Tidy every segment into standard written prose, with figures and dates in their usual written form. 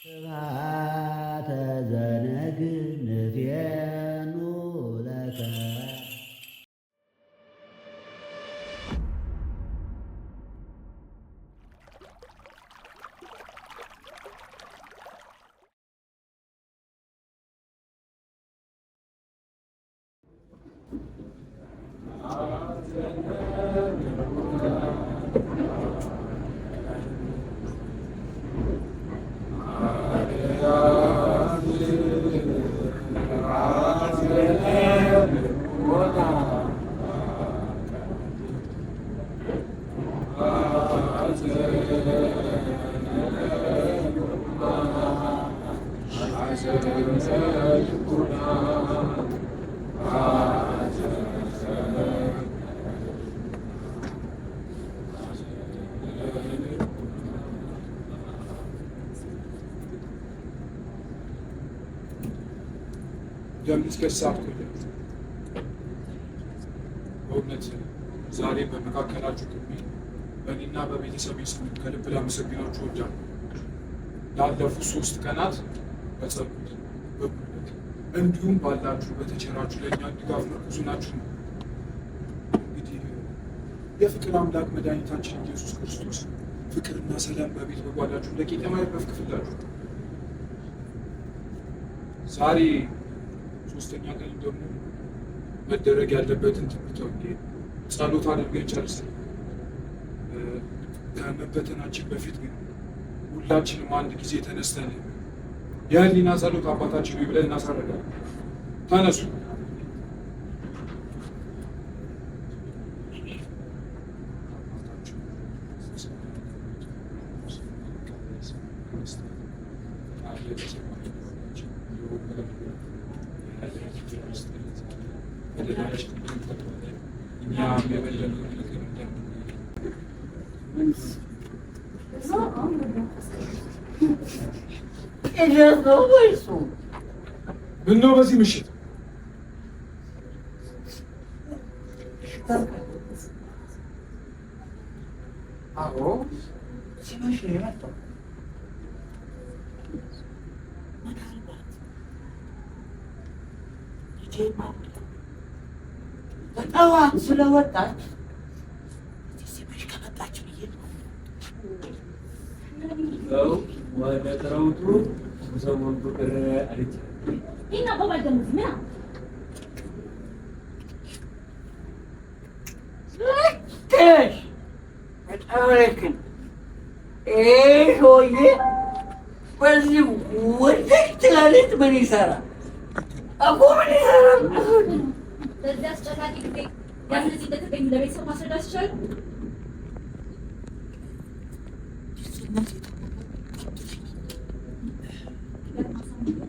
ስብሐተ ዘነግ ንፌኑ ለከ። ደም እስከ ሰዓት ቆየ። በእውነት ዛሬ በመካከላችሁ ቆሜ በእኔና በቤተሰቤ ስም ከልብ ላመሰግናችሁ እወዳለሁ። ላለፉት 3 ቀናት በጸሎት፣ በጉልበት እንዲሁም ባላችሁ በተቸራችሁ ለእኛ ድጋፍ ምርኩዝ ናችሁ ነው። እንግዲህ የፍቅር አምላክ መድኃኒታችን ኢየሱስ ክርስቶስ ፍቅርና ሰላም በቤት በጓዳችሁ እንደ ቄጠማ ያርከፍክፍላችሁ። ዛሬ 3ኛ ቀን ደግሞ መደረግ ያለበትን ትምህርተ ወንጌል ጸሎት አድርገን ጨርሰን ከመበተናችን በፊት ግን ሁላችንም አንድ ጊዜ ተነስተን የህሊና ጸሎት አባታችን ሆይ ብለን እናሳርጋለን። ተነሱ። እኛም የበደሉንን ይቅር እንደምንል። ምነው በዚህ ምሽት? አዎ፣ ሲመሽ ነው የመጣው። ምናልባት ልጄ በጠዋት ስለወጣች ሲመሽ ከመጣች ብዬ ነው። ወደ ጥረውቱ ሰውን ፍቅር አለች። ይህን አባባል ደግሞ ምን ልክ ነሽ። በጣም ልክ ነሽ። ይሄ ሰውዬ በዚህ ውድቅት ሌሊት ምን ይሰራል እኮ? ምን ይሰራል? በዚህ አስጨናቂ ጊዜ ያን እዚህ እንደተገኙ ለቤተሰብ ማስረዳት ይቻላል?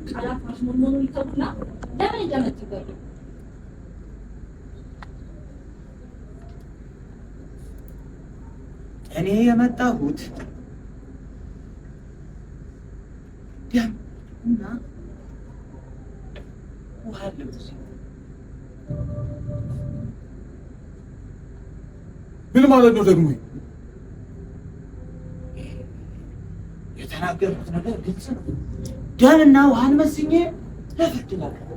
ቃላት ማሽሞንሞኑን ይተዉና ለምን እንደመጡ ይበሉ። እኔ የመጣሁት ደም እና ውሃ አለው እዚህ። ምን ማለት ነው ደግሞ? የተናገርኩት ነገር ግልጽ ነው። ደምና ውሃን መስኜ ለፍርድ ላቀርብ።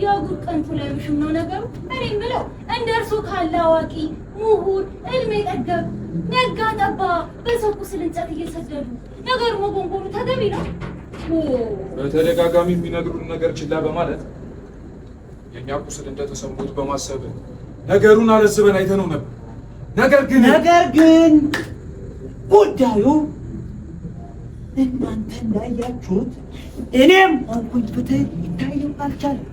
የጉድ ቀንቱ ላይ ውሽም ነው ነገሩ። እኔ የምለው እንደ እርሱ ካለ አዋቂ ምሁር እድሜ ጠገብ ነጋ ጠባ በሰው ቁስል እንጨት እየሰደዱ ነገሩ መጎንጎኑ ተገቢ ነው? በተደጋጋሚ የሚነግሩን ነገር ችላ በማለት የእኛ ቁስል እንደተሰሙት በማሰብ ነገሩን አለዝበን አይተነው ነበር። ነገር ግን ጉዳዩ እናንተ እንዳያችሁት እኔም ሆንኩኝ ፍትህ ሊታየው አልቻለም።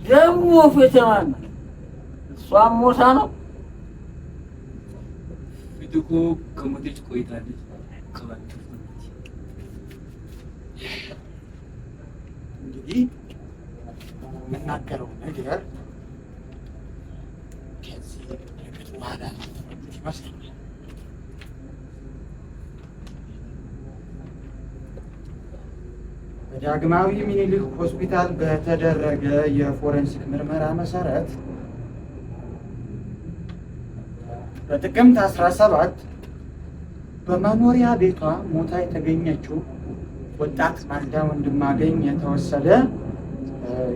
ደግሞ ፍትህ ማነው? እሷም ሞታ ነው። ፍትህ እኮ ከሞተች ቆይታለች። እንግዲህ የምናገረው ነገር ከዚህ ነገር በኋላ ይመስለኛል። በዳግማዊ ምኒልክ ሆስፒታል በተደረገ የፎረንሲክ ምርመራ መሰረት በጥቅምት 17 በመኖሪያ ቤቷ ሞታ የተገኘችው ወጣት ማልዳ ወንድማገኝ የተወሰደ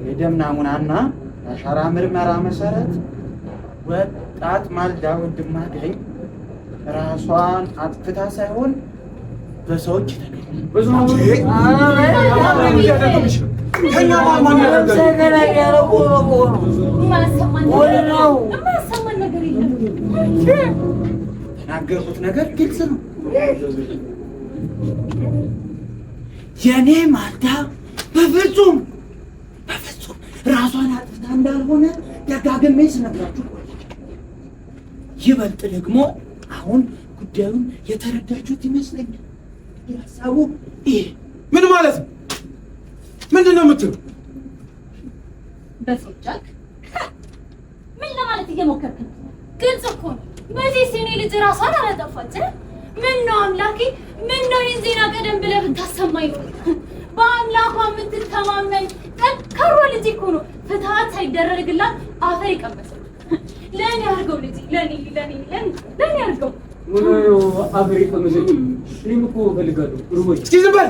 የደም ናሙናና የአሻራ ምርመራ መሰረት ወጣት ማልዳ ወንድማገኝ ራሷን አጥፍታ ሳይሆን በሰዎች ተገኘ። የማያሰማን ነገር የለም። የተናገርኩት ነገር ግልጽ ነው። የኔ ማልዳ በፍጹም በፍጹም ራሷን አጥፍታ እንዳልሆነ ደጋግሜ ስነግራችሁ ቆይቻለሁ። ይበልጥ ደግሞ አሁን ጉዳዩን የተረዳችሁት ይመስለኛል። ሀሳቡ ይሄ ምን ማለት ነው? ምንድን ነው የምትለው? በሰው ጃክ ምን ለማለት እየሞከርክ ነው? ግልጽ እኮ ነው። በዚህ የኔ ልጅ ራሷን አላጠፋች። ምን ነው አምላኬ፣ ምን ነው ይህን ዜና ቀደም ብለህ ብታሰማኝ። በአምላኳ የምትተማመን ጠንካሯ ልጅ እኮ ነው ፍትሀት ሳይደረግላት አፈር የቀመሰው። ለእኔ አድርገው ልጅ፣ ለእኔ ለእኔ ለእኔ አድርገው። ምን ነው አፈር የቀመሰችው? እኔም እኮ እፈልጋለሁ። ርቦኝ። እስኪ ዝም በል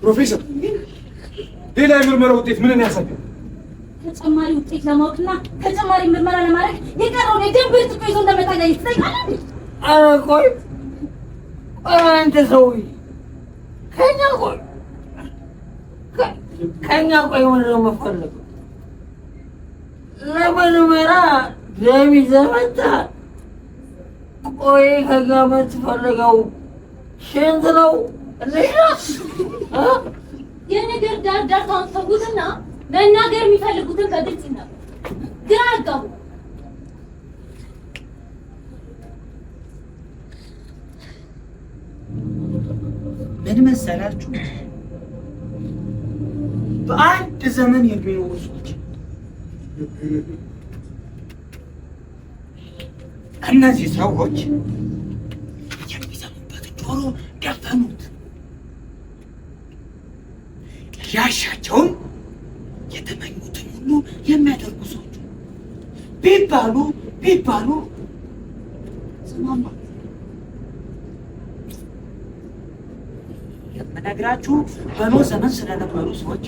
ፕሮፌሰር። ሌላ የምርመራ ውጤት ምንን ያሳያል? ተጨማሪ ውጤት ለማወቅና ተጨማሪ ምርመራ ለማድረግ የቀረውን የደም ብርጭቆ ይዞ እንደመጣ እያየህ ትጠይቃለህ እንዴ? ኧረ ቆይ ቆይ አንተ ሰውዬ ከኛ ቆይ ከኛ ቆይ ምንድን ነው የምትፈልገው? ለምርመራ ደም ይዘህ መጥተሃል። ቆይ ከኛ የምትፈልገው ሽንት ነው? እንሽና የነገር ዳር ዳርታውን ተዉትና መናገር የሚፈልጉትን በግልጽ ይናገሩ። ግራ አጋቡ። ምን መሰላችሁ? በአንድ ዘመን የሚኖሩ ሰዎች እነዚህ ሰዎች የሚሰሙበት ጆሮ ደፈኑት። ያሻቸውን የተመኙትን ሁሉ የሚያደርጉ ሰዎች ቢባሉ ቢባሉ ስማማ የምነግራችሁ በኖህ ዘመን ስለነበሩ ሰዎች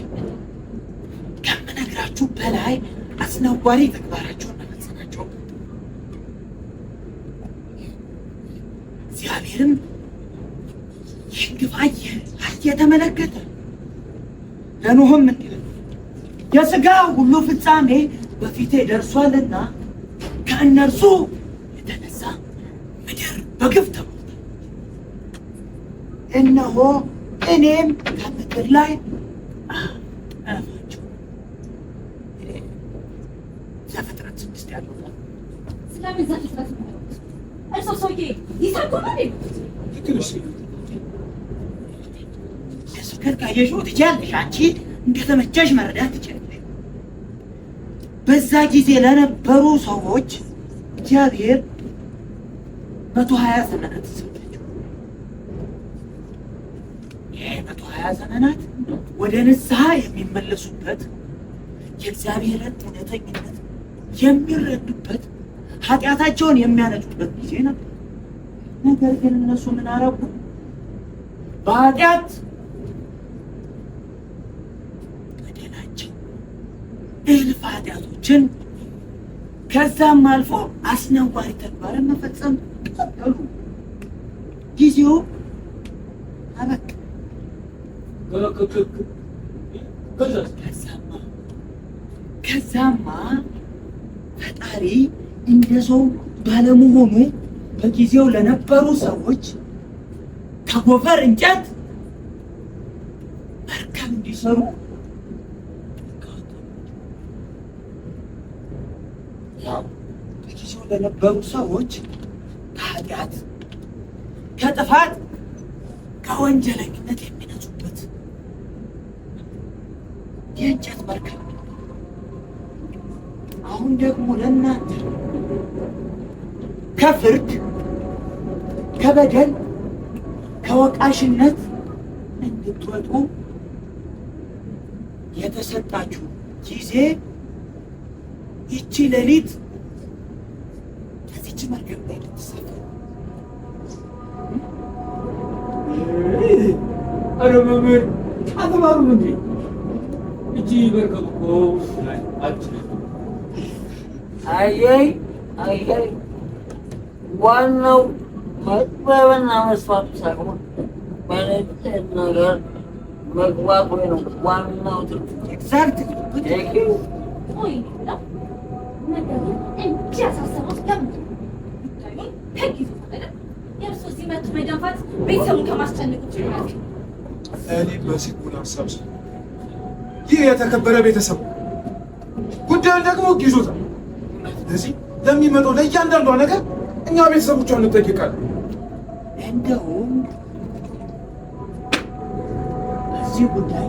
ከምነግራችሁ በላይ አስነዋሪ ተግባራቸውን መፈጸማቸው እግዚአብሔርም ይህን ግፍ አየ አየ ተመለከተ። ለኖህም እንዲህ የሥጋ ሁሉ ፍጻሜ በፊቴ ደርሷልና ከእነርሱ የተነሳ ምድር በግፍ ተሞልታለች። እነሆ እኔም ከምድር ላይ አጠፋቸው። ዘፍጥረት 6 ያለው ስለምን ዘፍጥረት ነው? እርሶ ሰውዬ ይሰብኩናል እንዴ? ልክ ነሽ። ስብከት ካየሽው ትችያለሽ። አንቺ እንደተመቸሽ መረዳት ትችያለሽ። በዛ ጊዜ ለነበሩ ሰዎች እግዚአብሔር 120 ዘመናት ሰጣቸው። ይህ 120 ዘመናት ወደ ንስሐ የሚመለሱበት፣ የእግዚአብሔርን እውነተኝነት የሚረዱበት፣ ኃጢአታቸውን የሚያነጹበት ጊዜ ነበር። ነገር ግን እነሱ ምን አረጉ? በኃጢአት በደላቸው እልፍ ኃጢአቶችን ከዛም አልፎ አስነዋሪ ተግባርን መፈጸም ቀጠሉ። ጊዜው አበቃ። ከዛማ ፈጣሪ እንደ ሰው ባለመሆኑ በጊዜው ለነበሩ ሰዎች ከጎፈር እንጨት መርከብ እንዲሰሩ ያው በጊዜው ለነበሩ ሰዎች ከኃጢአት፣ ከጥፋት፣ ከወንጀለኝነት የሚነጹበት የእንጨት መርከብ። አሁን ደግሞ ለእናንተ ከፍርድ፣ ከበደል፣ ከወቃሽነት እንድትወጡ የተሰጣችሁ ጊዜ ይቺ ሌሊት ከዚች መርከብ ላይ ልትሳፈሩ። ኧረ መምህር አትማሩም እንዴ? እቺ መርከብ እኮ አትችልም። አየይ አየይ፣ ዋናው መጥበብና መስፋቱ ሳይሆን በንጽህ ነገር መግባቱ ነው ዋናው ትርፉ። Exact. Thank you. ቆይ ብለው ነገሩን እንዲህ ያሳሰበው ለምንድን ነው? ጉዳዩን ህግ ይዞታል አይደል? የእርሶ እዚህ መጥቶ መደንፋት ቤተሰቡን ከማስጨነቅ ውጭ ነው። እኔ በሲጉን ሀሳብ ስል ይህ የተከበረ ቤተሰብ ጉዳዩን ደግሞ ህግ ይዞታል። ስለዚህ ለሚመጣው ለእያንዳንዷ ነገር እኛ ቤተሰቦቿን እንጠይቃለን። እንደውም በዚህ ጉዳይ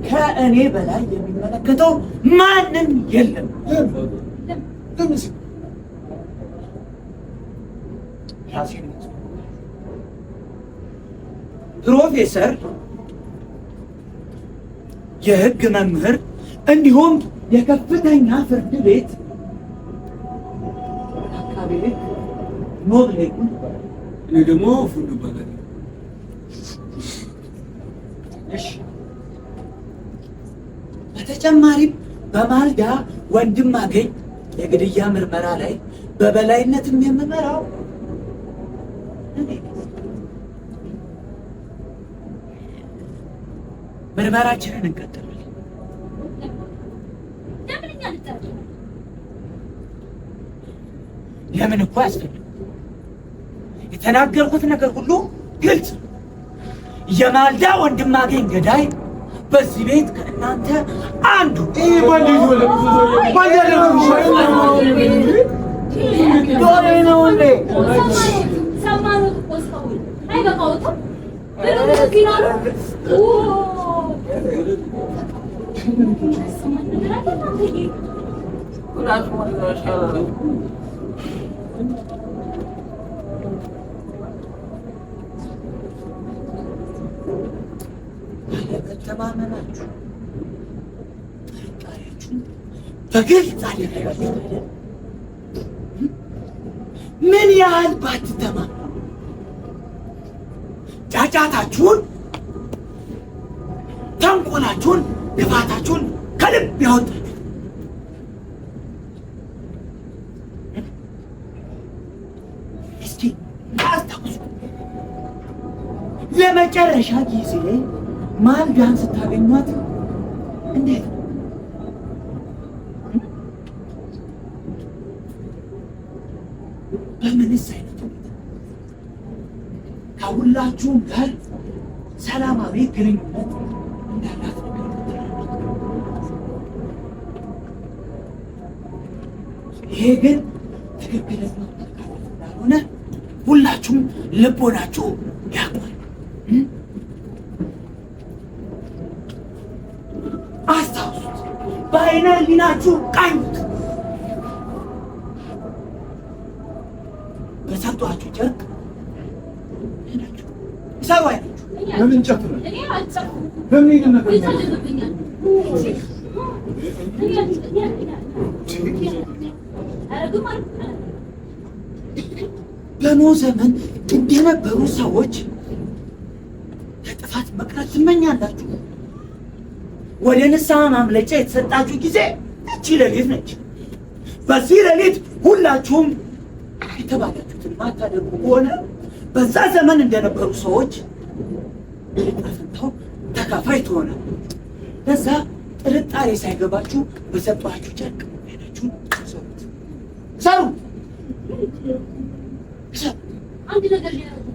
ከእኔ በላይ የሚመለከተው ማንም የለም። ለምን ሲል ራሴን ፕሮፌሰር፣ የህግ መምህር እንዲሁም የከፍተኛ ፍርድ ቤት አቃቤ ሕግ ኖብሌኩን እኔ ደግሞ ፉንዱ እባላለሁ። እሺ። በተጨማሪም በማልዳ ወንድም አገኝ የግድያ ምርመራ ላይ በበላይነትም የምመራው እኔ ነኝ። ምርመራችንን እንቀጥላለን። ለምን እኛ እንጠረጠራለን? ለምን እኮ አያስፈልግም። የተናገርኩት ነገር ሁሉ ግልጽ ነው። የማልዳ ወንድም አገኝ ገዳይ በዚህ ቤት ከእናንተ አንዱ ይህ ባንድ ይዞ ባንድ ያደረገው ዶሬ ነው እንዴ? ሰማኑት እኮ እስካሁን አይበቃዎትም? ብሩ እዚህ ነው አሉ። ኦ፣ ሰማን ነገር አለ እናንተዬ። ራሱ ይሻላል። አለመተማመናችሁ፣ ጥርጣሬያችሁን በግልጽ አደረጋችሁ አይደል? ምን ያህል ባትተማመኑ ጫጫታችሁን፣ ተንኮላችሁን፣ ክፋታችሁን ከልብ ያወጣችሁ እስኪ አስታውሱ። ለመጨረሻ ጊዜ ማልዳን ስታገኟት እንዴት ነው? በምንስ አይነት ሁኔታ? ከሁላችሁም ጋር ሰላማዊ ግንኙነት እንዳላት ነገር ይሄ ግን ትክክለኛ አመለካከት እንዳልሆነ ሁላችሁም ልቦናችሁ ያውቋል። አስታውሱት፣ በዓይነ ሕሊናችሁ ቃኙት። በሰጧችሁ ጨርቅ አይናችሁ እሰሩ። አይናችሁ ለምን ጨፍናል? እኔ አልጨፍንም። ለምን ይሄንን ነገር ይጨልምብኛል። ኧረ ግን ማለት በኖህ ዘመን እንደነበሩ ሰዎች ለጥፋት መቅረት ትመኛላችሁ። ወደ ንስሐ ማምለጫ የተሰጣችሁ ጊዜ እቺ ሌሊት ነች። በዚህ ሌሊት ሁላችሁም የተባላችሁትን ማታደርጉ ከሆነ በዛ ዘመን እንደነበሩ ሰዎች የዕጣ ፈንታው ተካፋይ ትሆናላችሁ። ለዛ ጥርጣሬ ሳይገባችሁ በሰጧችሁ ጨርቅ አይናችሁን ሰሩት፣ ሰሩ፣ ሰሩ። አንድ ነገር ሊያደርጉ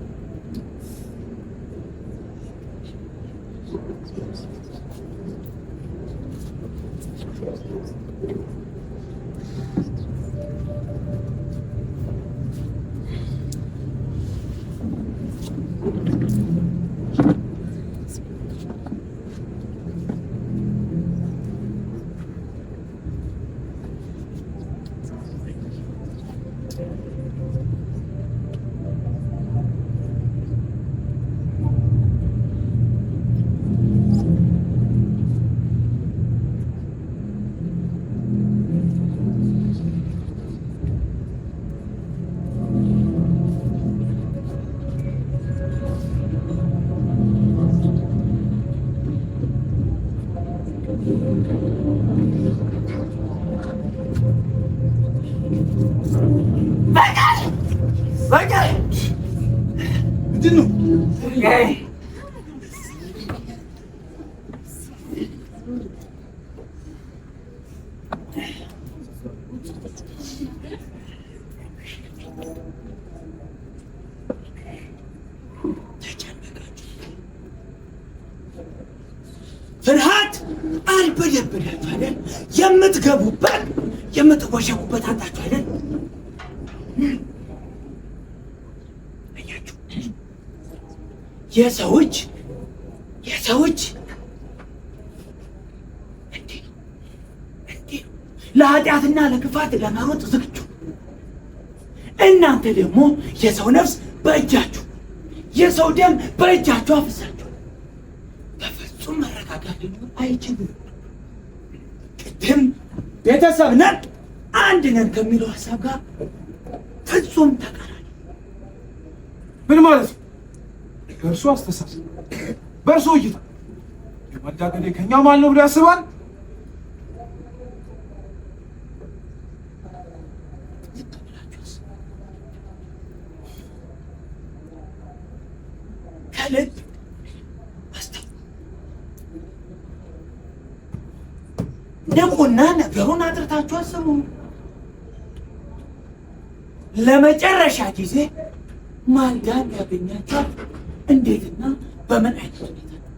በቃ ምንድን ነው? ተጨነቃችሁ። ፍርሃት አልበደበዳችሁ አይደል? የምትገቡበት የምትወሸቁበት አጣችሁ አይደል? አያችሁ፣ የሰው እጅ የሰው እጅ እንዲህ ነው፣ እንዲህ ነው። ለኃጢአትና ለክፋት ለመሮጥ ዝግጁ። እናንተ ደግሞ የሰው ነፍስ በእጃችሁ የሰው ደም በእጃችሁ አፍሳችሁ በፍጹም መረጋጋት ሊኖር አይችልም። ቅድም ቤተሰብ ነን አንድ ነን ከሚለው ሀሳብ ጋር ፍጹም ተቃራኒ። ምን ማለት ነው? በእርሱ አስተሳሰብ፣ በእርሱ እይታ የማልዳ ገዳይ ከኛ መሀል ነው ብሎ ያስባል? ዝቅ ብላችሁ አስቡ። ከልብ አስተውሉ። ንቁና ነገሩን አጥርታችሁ አስቡ። ለመጨረሻ ጊዜ ማልዳን ያገኛችኋት እንዴትና በምን አይነት ሁኔታ ነው?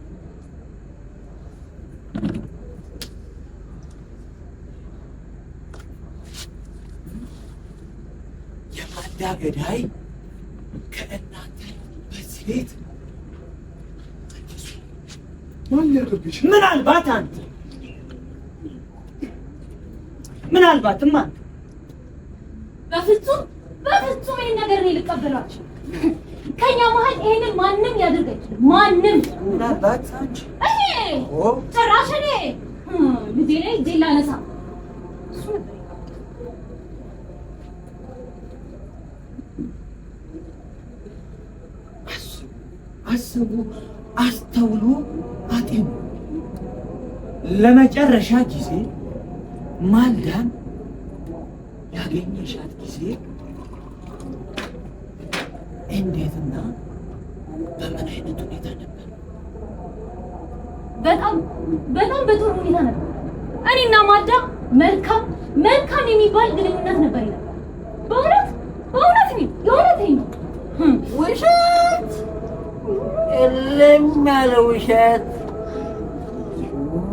የማልዳ ገዳይ ከእናንተ በዚህ ቤት ማን ሊያደርግ ይችላል? ምናልባት አንተ፣ ምናልባትም አንተ። በፍጹም በፍጹም ይሄን ነገር እኔ ልቀበለው አልችልም። ከኛ መሀል ይሄንን ማንም ያደርግ አይችልም። ማንም። ምናልባት አንቺ። እኔ ጭራሽ እኔ ልጄ ላይ እጄን ላነሳ እሱ ነበር የቀረው። አስቡ፣ አስተውሉ፣ አጤኑ። ለመጨረሻ ጊዜ ማልዳን ያገኘሻት ጊዜ እንዴትና በምን አይነት ሁኔታ ነበር? በጣም በጣም በጥሩ ሁኔታ ነበር። እኔና ማልዳ መልካም መልካም የሚባል ግንኙነት ነበር ይላል። በእውነት በእውነት ነው፣ የእውነት ነው። ውሸት፣ እልም ያለ ውሸት፣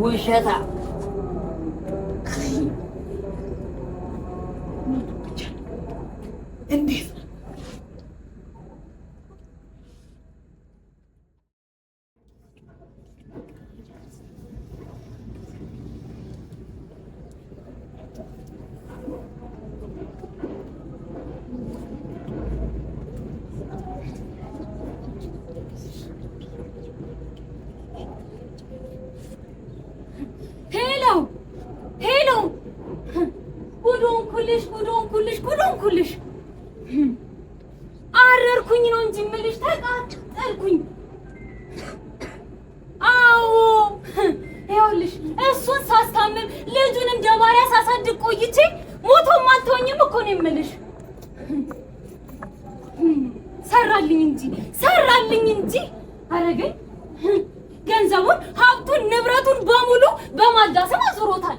ውሸታ። ብቻ እንዴት ነው? Hello hello፣ ጉድ ሆንኩልሽ፣ ጉድ ሆንኩልሽ፣ ጉድ ሆንኩልሽ። አረርኩኝ ነው እንጂ የምልሽ ተቃጠልኩኝ። አዎ ይኸውልሽ፣ እሱን ሳስታምም ልጁን እንደ ባሪያ ሳሳድግ ቆይቼ ሞቶም አልተወኝም እኮ ነው የምልሽ። ሰራልኝ እንጂ ሰራልኝ እንጂ አረገኝ። ገንዘቡን፣ ሀብቱን፣ ንብረቱን በሙሉ በማልዳ ስም አዙሮታል።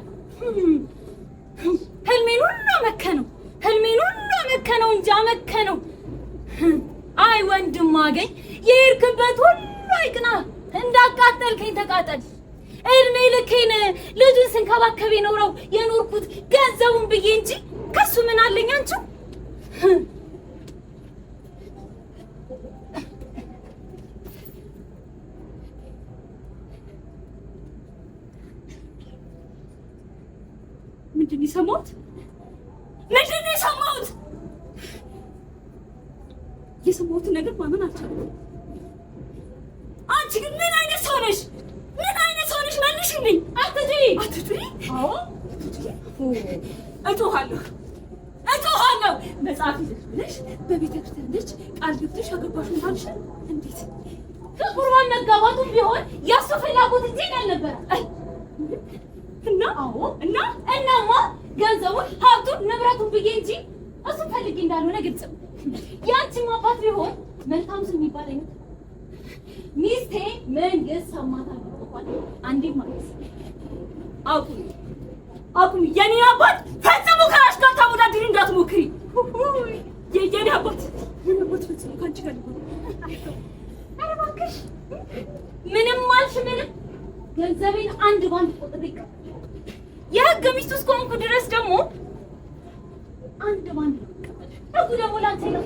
ህልሜን ሁሉ አመከነው፣ ህልሜን ሁሉ አመከነው እንጂ አመከነው። አይ ወንድም አገኝ የሄድክበት ሁሉ አይቅና፣ እንዳቃጠልከኝ ተቃጠል። እድሜ ልኬን ልጁን ስንከባከብ የኖረው የኖርኩት ገንዘቡን ብዬ እንጂ ከሱ ምን አለኝ አንቺው? ምንድን ነው የሰማሁት? ምንድን ነው የሰማሁት? የሰማሁትን ነገር ማመን አልቻልኩም። አንቺ ግን ምን አይነት ሰው ነሽ? ምን አይነት ሰው ነሽ? መልሽልኝ። አትጩይ፣ አትጩይ። አዎ እጮሃለሁ፣ እጮሃለሁ። መጽሐፍ ይዘሽ ብለሽ በቤተ ክርስቲያን ልጅ ቃል ገብተሽ ያገባሽውን ባልሽን እንዴት ከቁርባን መጋባቱም ቢሆን የእሱ ፍላጎት እንጂ እኔ አልነበረም። እና አዎ እና እናማ ገንዘቡን ሀብቱን ንብረቱን ብዬ እንጂ እሱ ፈልጌ እንዳልሆነ ግልጽ ነው። ያንቺም አባት ቢሆን መልካም ስም የሚባል አይነት ሚስቴ መንግስት ሰማታል እንኳን አንዴ ማለት አቁሚ አቁሚ። የኔን አባት ፈጽሞ ከራስሽ ጋር ታወዳድሪ እንዳትሞክሪ። የኔ አባት የኔ አባት ፈጽሞ ከአንቺ ጋር ሊሆን። ኧረ እባክሽ ምንም አልሽ ምንም፣ ገንዘቤን አንድ ባንድ ቆጥሬ ይቀበል። የህግ ሚስቱ እስከሆንኩ ድረስ ደግሞ አንድ ባንድ ነው የምቀበልሽ። ህጉ ደግሞ ላንተ ነው።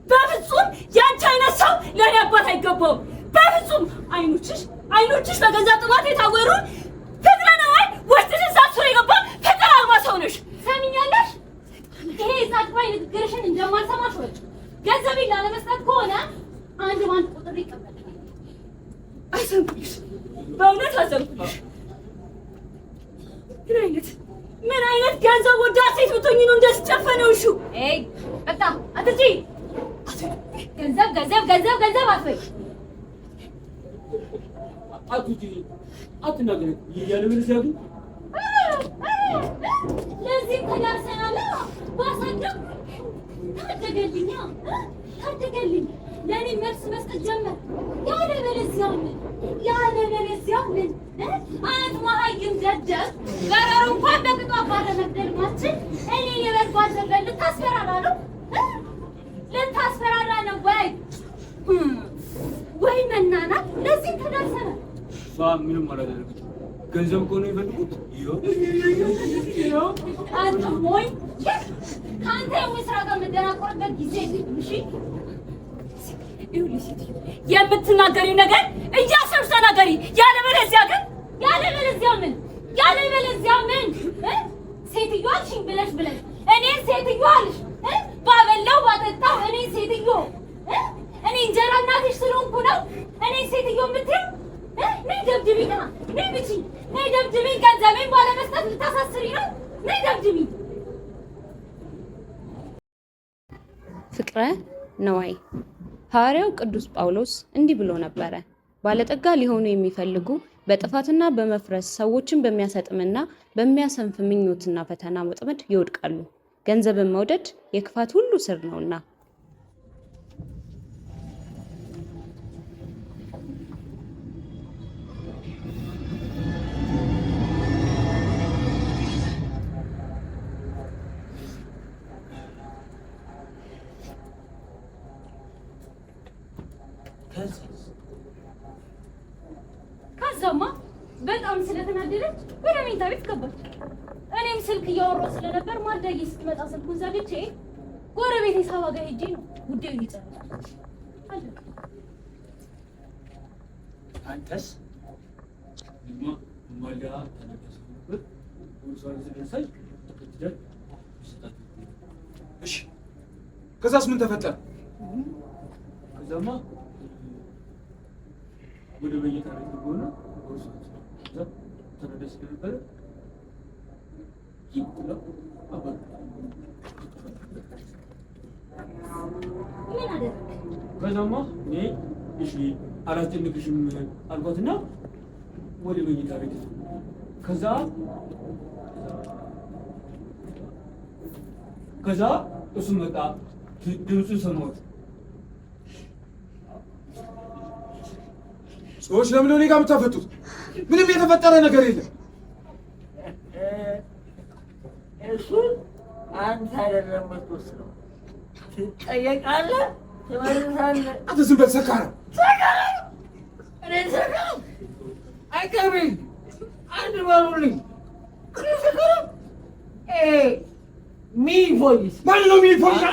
በፍጹም ያንቺ አይነት ሰው ለእኔ አባት አይገባውም። በፍጹም አይኖችሽ አይኖችሽ በገዛ ጥማት የታወሩ ፍቅረ ነዋይ ውስጥሽን ሳትሶ የገባ ፍቅር አልባ ሰው ነሽ። ሰሚኛለሽ? ይሄ የጻድቃይ ንግግርሽን እንደማልሰማሽ ወጪ ገንዘቤን ላለመስጠት ከሆነ አንድ ባንድ ቁጥር ይቀበል። አዘንኩልሽ፣ በእውነት አዘንኩልሽ። ምን አይነት ምን አይነት ገንዘብ ወዳድ ሴት ብትሆኚ ነው እንደዚህ ጨፈነው? እሹ ኤይ በቃ አትጂ። ገንዘብ ገንዘብ ገንዘብ ገንዘብ አትበይ። አትውጪ፣ አትናገሪ ያለበለዚያ ግን ለዚህም ተዳርሰናል። ባሳደግ ታደገልኛ ታደገልኝ። ለእኔ መልስ መስጠት ጀመር። ያለበለዚያ ምን ያለበለዚያ ምን አንት መሀይም ደደብ በረሮ እንኳን በቅጡ አባረ መግደል ማችል እኔ የበርጓል ዘንበል ልታስፈራራ ነው ልታስፈራራ ነው ወይ ወይ መናናት። ለዚህም ተዳርሰናል። እሷ ምንም አላደረገችም። ገንዘብ ከሆነ የሚፈልጉት ይኸው። አንተ ሞኝ ከአንተ የሞኝ ስራ ጋር የምደናቆርበት ጊዜ የለም። እሺ ይኸውልሽ ሴትዮ የምትናገሪው ነገር እያሰብሽ ተናገሪ። ያለበለዚያ ግን ያለበለዚያ ምን ያለበለዚያ ምን ሴትዮ አልሽኝ ብለሽ ብለሽ እኔን ሴትዮ አልሽ ባበላው ባጠጣው እኔን ሴትዮ እኔ እንጀራ እናትሽ ስለሆንኩ ነው እኔን ሴትዮ የምትይው? ነይ ደብድቢኝ፣ ነይ ብቺኝ፣ ነይ ደብድቢኝ። ገንዘቤን ባለመስጠት ልታሳስሪ ነው? ነይ ደብድቢኝ። ፍቅረ ነዋይ። ሐዋርያው ቅዱስ ጳውሎስ እንዲህ ብሎ ነበረ፣ ባለጠጋ ሊሆኑ የሚፈልጉ በጥፋትና በመፍረስ ሰዎችን በሚያሰጥምና በሚያሰንፍ ምኞትና ፈተና ወጥመድ ይወድቃሉ። ገንዘብን መውደድ የክፋት ሁሉ ስር ነውና። ከዛማ በጣም ስለተናደደች ወደ መኝታ ቤት ገባች። እኔም ስልክ እያወራሁ ስለነበር ማዳዬ ስትመጣ ስልኩን ዘግቼ ጎረቤቴ ሳባ ጋር ሄጄ ነው ጉዳዩን የጨረስኩት። አለቀ። አንተስ እኔማ ማልዳ ተናዳ ስለነበር ቦርሳዋን ስለነሳች ተከትለን ሰጣት። እሺ ከዛስ ምን ተፈጠረ? ከዛማ ወደ መኝታ ቤት ገባሁና ቦርሳዋን ከዛ ተናዳ ስለነበረ ይህ ብላ አባረረች። ምን አደረግክ? ከዛማ እኔ እሺ አላስጨንቅሽም አልኳትና ወደ መኝታ ቤት ከዛ ከዛ እሱ መጣ። ድምፁን ሰማሁት። ሰዎች ለምን ነው እኔ ጋር የምታፈጡት? ምንም የተፈጠረ ነገር የለም። እሱን አንተ አይደለም የምትወስነው። ትጠየቃለህ፣ ትመልሳለህ። አንተ ዝም በል ሰካራም። ሰካራም? እኔ ሰካራም? አይቀርብኝ። አንድ በሉልኝ። እኔ ሰካራም? ሚ ፖሊስ ማን ነው ሚ ፖሊስ?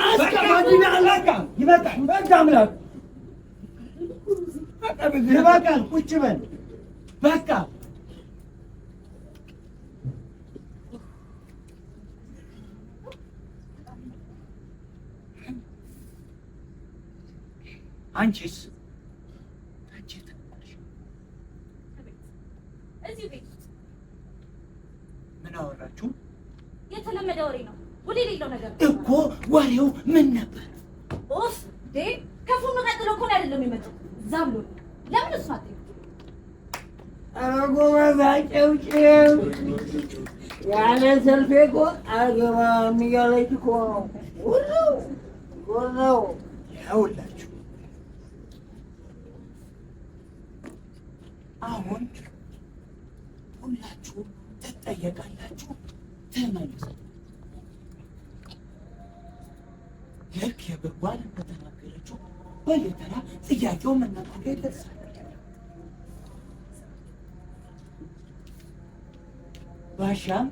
ይበቃል። በቃ አምላክ ይበቃል። ቁጭ በል በቃ። አንቺስ? አንቺ የት ነበርሽ? እዚሁ ቤት ውስጥ። ምን አወራችሁ? የተለመደ ወሬ ነው፣ ውል የሌለው ነገር ነው። እኮ ወሬው ምን ነበር? ኦፍ ዴ ከፉኑ ቀጥሎ እኮ ነው አይደለም የመጣው። እዛ ብሎ ለምን እሱ አትይም? ኧረ ጎበዝ አጨብጭብ። ያለ ሰልፌ እኮ አልገባም እያለች እኮ ነው። ጉድ ነው፣ ጉድ ነው። ይኸውላችሁ አሁን ሁላችሁም ትጠየቃላችሁ፣ ትመልሳላችሁ። ልክ የብርጓን እንደተናገረችው በየተራ ጥያቄው እናንተ ጋር ይደርሳል። ባሻም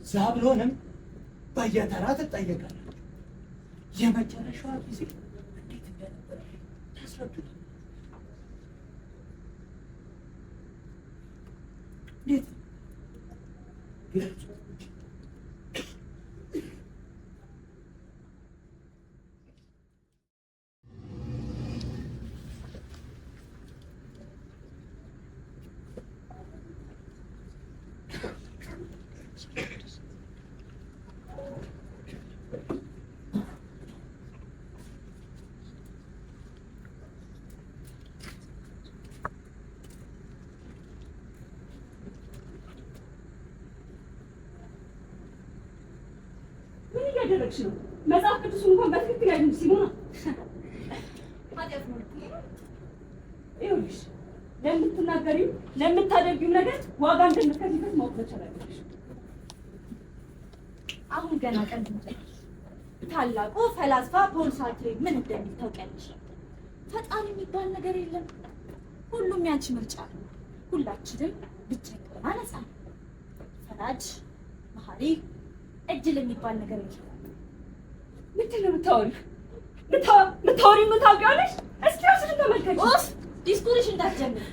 ዛብሎንም በየተራ ትጠየቃላችሁ። የመጨረሻዋ ጊዜ እንዴት እንደነበረ ታስረዱናል። እንዴት ግለጹ። ምን እያደረግሽ ነው? መጽሐፍ ቅዱስ እንኳን በትክክል ያድም ሲሞና ኃጢአት ነው። ይኸውልሽ ለምትናገሪው ለምታደርጊው ነገር ዋጋ እንደምትከፍይበት ማወቅ መቻል አለብሽ። አሁን ገና ቀን ታላቁ ፈላስፋ ፖል ሳርትሬ ምን እንደሚል ታውቂያለሽ? ፈጣሪ የሚባል ነገር የለም። ሁሉም ያንቺ ምርጫ ነው። ሁላችንም ብቸኛና ነፃ ነን። ፈራጅ፣ መሐሪ፣ እድል የሚባል ነገር የለም። ምንድን ነው የምታወሪው? የምታወሪው ምን ታውቂዋለሽ? እስኪ ራስሽን ተመልከቺ። ኡፍ ዲስኩርሽ እንዳትጀምሪ፣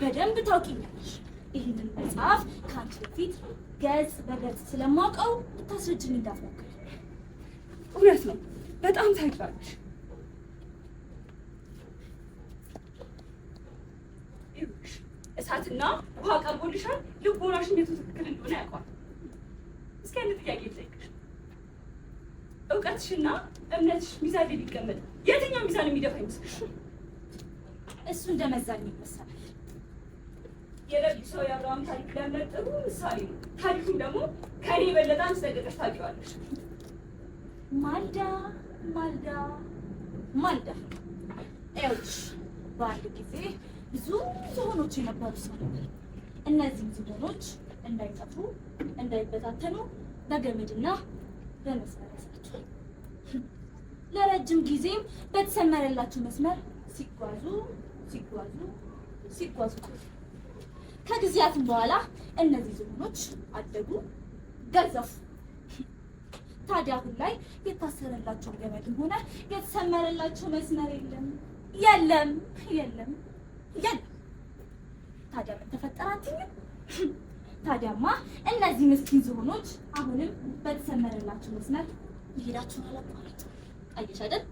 በደንብ ታውቂኛለሽ። ይህንን መጽሐፍ ከአንቺ በፊት ገጽ በገጽ ስለማውቀው ልታስረጅኝ እንዳትሞክሪ። እውነት ነው፣ በጣም ታውቂዋለሽ። ይኸውልሽ እሳትና ውሃ ቀርቦልሻል። ልቦናሽን የቱ ትክክል እንደሆነ ያውቀዋል። እስኪ አንድ ጥያቄ ልጠይቅሽ። እውቀትሽና እምነትሽ ሚዛን ላይ ቢቀመጥ የትኛው ሚዛን የሚደፋ ይመስልሽ? እሱ እንደ መዛኝ ይወሰናል። የነቢዩ ሰው የአብርሃም ታሪክ ለእምነት ጥሩ ምሳሌ ነው። ታሪኩን ደግሞ ከኔ የበለጠ አንቺ ጠንቅቀሽ ታውቂዋለሽ። ማልዳ ማልዳ ማልዳ ይኸውልሽ፣ በአንድ ጊዜ ብዙ ዝሆኖች የነበሩ ሰው ነበር። እነዚህም ዝሆኖች እንዳይጠፉ እንዳይበታተኑ በገመድና በመስመር ያስራቸዋል። ለረጅም ጊዜም በተሰመረላቸው መስመር ሲጓዙ ሲጓዙ ሲጓዙ ቆዩ። ከጊዜያትም በኋላ እነዚህ ዝሆኖች አደጉ፣ ገዘፉ። ታዲያ አሁን ላይ የታሰረላቸው ገመድም ሆነ የተሰመረላቸው መስመር የለም፣ የለም፣ የለም፣ የለም። ታዲያ ምን ተፈጠረ አትይኝም? ታዲያማ እነዚህ ምስኪን ዝሆኖች አሁንም በተሰመረላቸው መስመር መሄዳቸውን አላቋረጡም። አየሽ አይደል?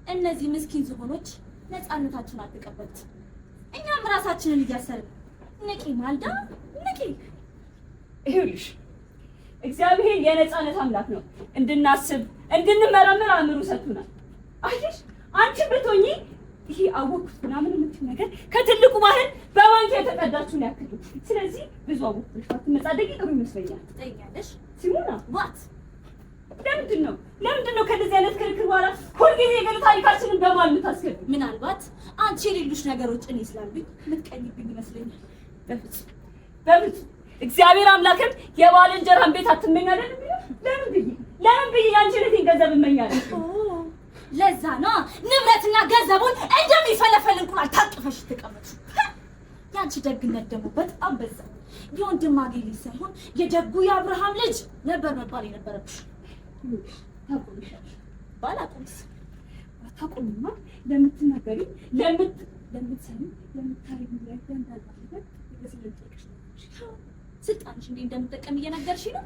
እነዚህ ምስኪን ዝሆኖች ነፃነታቸውን አልተቀበሉትም። እኛም ራሳችንን እያሰርን ንቂ ማልዳ ንቂ። ይኸውልሽ እግዚአብሔር የነፃነት አምላክ ነው። እንድናስብ እንድንመረምር አእምሮ ሰጥቶናል። አየሽ አንቺ ብትሆኚ ይሄ አወቅኩት ምናምን የምትይው ነገር ከትልቁ ባህል በማንኪያ የተቀዳችሁን ያክል ነው። ስለዚህ ብዙ አወቅኩት ብለሽ ባትመጻደቂ ጥሩ ይመስለኛል። ትጠይኛለሽ? ሲሞና What ለምንድን ነው ከእንደዚህ አይነት ክርክር በኋላ ሁልጊዜ የግል ታሪካችንን በማል የምታስገቢው? ምናልባት አንቺ የሌሉሽ ነገሮች እኔ ስላሉኝ የምትቀኝብኝ ይመስለኛል። በፍጹም በፍጹም። እግዚአብሔር አምላክም የባልንጀራን ቤት አትመኝ አይደል የሚለው? ለምን ብዬ የአንቺን እህቴን ገንዘብ እመኛለሁ? ኦ ለዛ ነው ንብረትና ገንዘቡን እንደሚፈለፈል እንቁላል ታቅፈሽ ተቀመጥሽ። የአንቺ ደግነት ደግሞ በጣም በዛ። የወንድም አጌ ልጅ ሳይሆን የደጉ የአብርሃም ልጅ ነበር መባል የነበረብሽ። ይኸውልሽ ታቆሚሻለሽ። ባላቆምስ ባታቆሚማ ለምትናገሪው ለምትሰሚው ለምታረጊው ለእያንዳንዱ ነገር ስለምጠይቅሽ ነው። ስልጣንሽ እንዴት እንደምጠቀም እየነገርሽ ነው።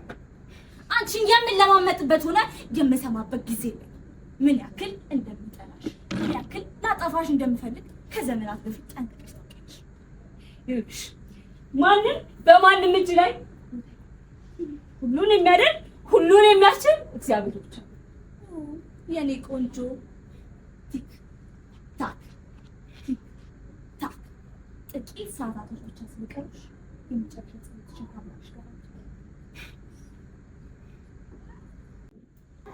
አንቺን የምለማመጥበት ሆነ የምሰማበት ጊዜ የለኝም። ምን ያክል እንደምጠላሽ ምን ያክል ላጠፋሽ እንደምፈልግ ከዘመናት በፊት ጠንቅቀሽ ታውቂያለሽ። ይኸውልሽ ማንም በማንም እጅ ላይ ሁሉን የሚያደርግ ሁሉን የሚያስችል እግዚአብሔር ብቻ ነው። የኔ ቆንጆ tick tack tick tack። ጥቂት ሰዓታቶች ብቻ ስለቀሩሽ የመጨረሻ ጸሎትሽን ከአምላክሽ ጋር አድርጊ።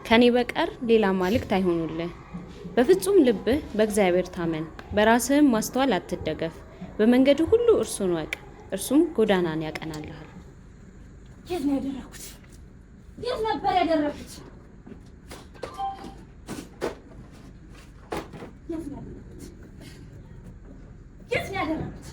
ከኔ በቀር ሌላ አማልክት አይሁኑልህ። በፍጹም ልብህ በእግዚአብሔር ታመን፣ በራስህም ማስተዋል አትደገፍ። በመንገድህ ሁሉ እርሱን እወቅ፣ እርሱም ጎዳናን ያቀናልሃል። የት ነው ያደረኩት? የት ነበር ያደረኩት? የት ነው ያደረኩት? የት ነው ያደረኩት?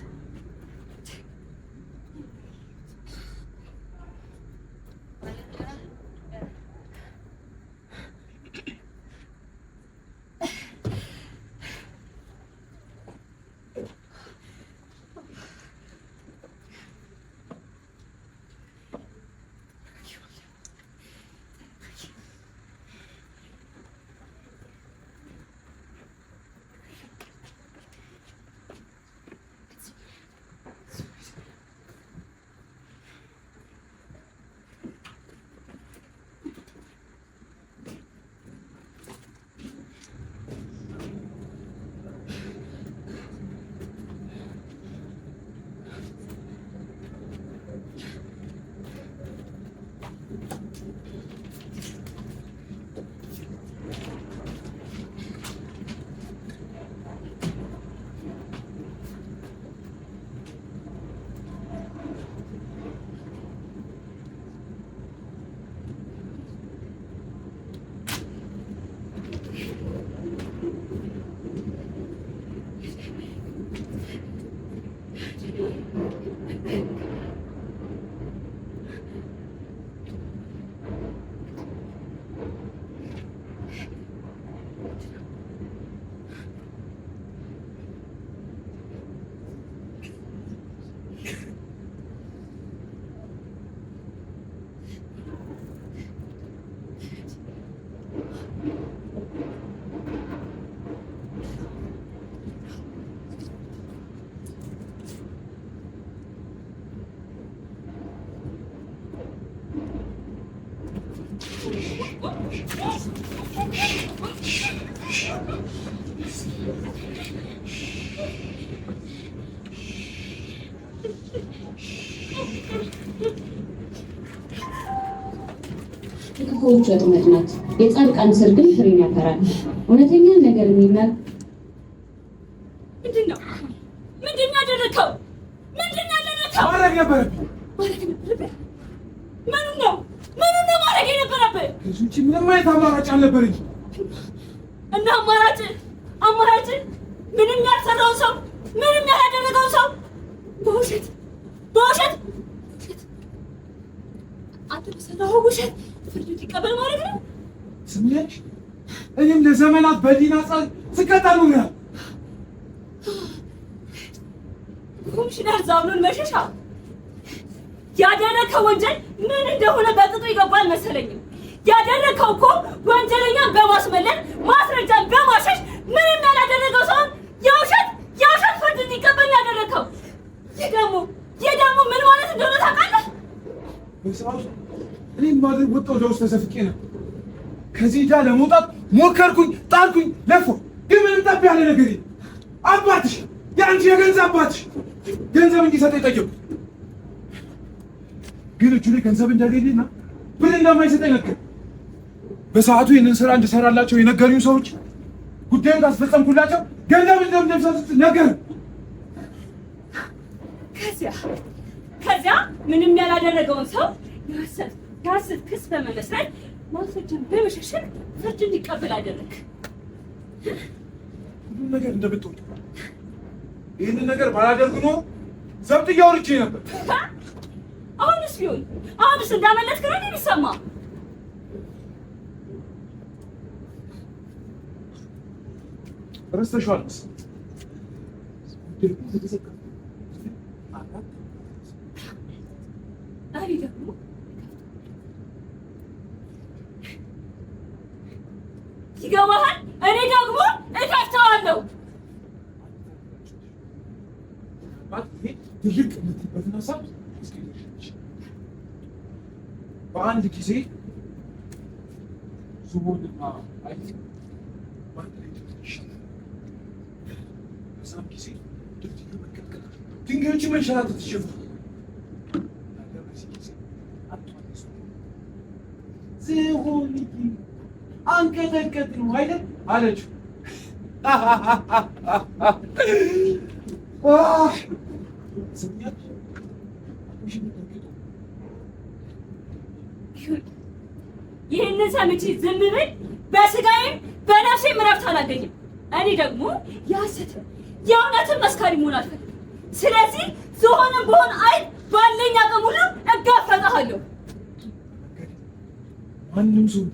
የክፉዎች ወጥመድ ናት፣ የጻድቃን ሥር ግን ፍሬን ያፈራል። እውነተኛ ነገር የሚናገር ምንድን ነው? ምንድን ነው ያደረከው? ምንድን ነው ያደረከው? ማድረግ ነበረብኝ። ማድረግ ነበረብህ? ምኑን ነው? ምኑን ነው ማድረግ የነበረብህ? ከዚህ ውጪ ምንም አይነት አማራጭ አልነበረኝ። እና አማራጭ ምንም ያልሰራውን ሰው፣ ምንም ያላደረገውን ሰው በውሸት በውሸት ውሸት፣ አንተ በሰራኸው ውሸት ፍርድ እንዲቀበል ማድረግ ነው። ስሚያች፣ እኔም ለዘመናት በዲና ጻል ስቀጣ ኖሬያለሁ። ኮሚሽነር ዛብሎን መሸሻ፣ ያደረከው ወንጀል ምን እንደሆነ በቅጡ ይገባል መሰለኝም። ያደረከው እኮ ወንጀለኛን በማስመለጥ፣ ማስረጃን በማሸሽ፣ ምንም ያላደረገው ሰውን የውሸት ፍርድ እንዲቀበል ያደረከው። ይህ ደግሞ ምን ማለት እንደሆነ ታውቃለህ? በሰዓቱ እኔም ማድረግ ወጣው ወደ ውስጥ ተዘፍቄ ነበር። ከዚህ ዕዳ ለመውጣት ሞከርኩኝ፣ ጣርኩኝ፣ ለፋሁ፣ ግን ምንም ጠብ ያለ ነገር የለም። አባትሽ፣ የአንቺ የገንዘብ አባትሽ ገንዘብ እንዲሰጠኝ ጠየቅኩት፣ ግን እጁ ላይ ገንዘብ እንደሌለና ብር እንደማይሰጠኝ ነገር። በሰዓቱ ይህንን ስራ እንድሰራላቸው የነገሩኝ ሰዎች ጉዳዩን ካስፈጸምኩላቸው ገንዘብ እንደምሰጡት ነገር። ከዚያ ምንም ያላደረገውን ሰው የሐሰት ክስ በመመስረት፣ ማስረጃን በመሸሸግ ፍርድ እንዲቀበል አደረግ። ሁሉም ነገር እንደምትወጡ ይህንን ነገር ባላደርግ ኖሮ ዘብጥያ ወርጄ ነበር። አሁንስ ቢሆን፣ አሁንስ እንዳመለጥክ ነው የሚሰማ። ረስተሽዋል መሰለኝ። እኔ ደግሞ ይገባሃል። እኔ ደግሞ እከፍተዋለሁ። ትልቅ የምትይበትን ሀሳብ እስኪ በአንድ ጊዜ ዝሆንና አይጥ በአንድ ላይ ይሻላል። በዛም ጊዜ ድልድዩ መንቀጥቀጥ፣ ድንጋዮቹ መንሸራተት ይጀምራል። ታዲያ በዚህ ጊዜ አንቷ ዝሆንዬ አንቀጠቀጥ ነው አይደል አለችው። ይህንን ሰምቼ ዝም ብል በስጋዬም በነፍሴም እረፍት አላገኝም። እኔ ደግሞ የሐሰትም የእውነትን መስካሪ መሆን አልፈልግም። ስለዚህ ዝሆንም ብሆን አይጥ ባለኝ አቅም ሁሉ እጋፈጥሃለሁ። ማንም ሰው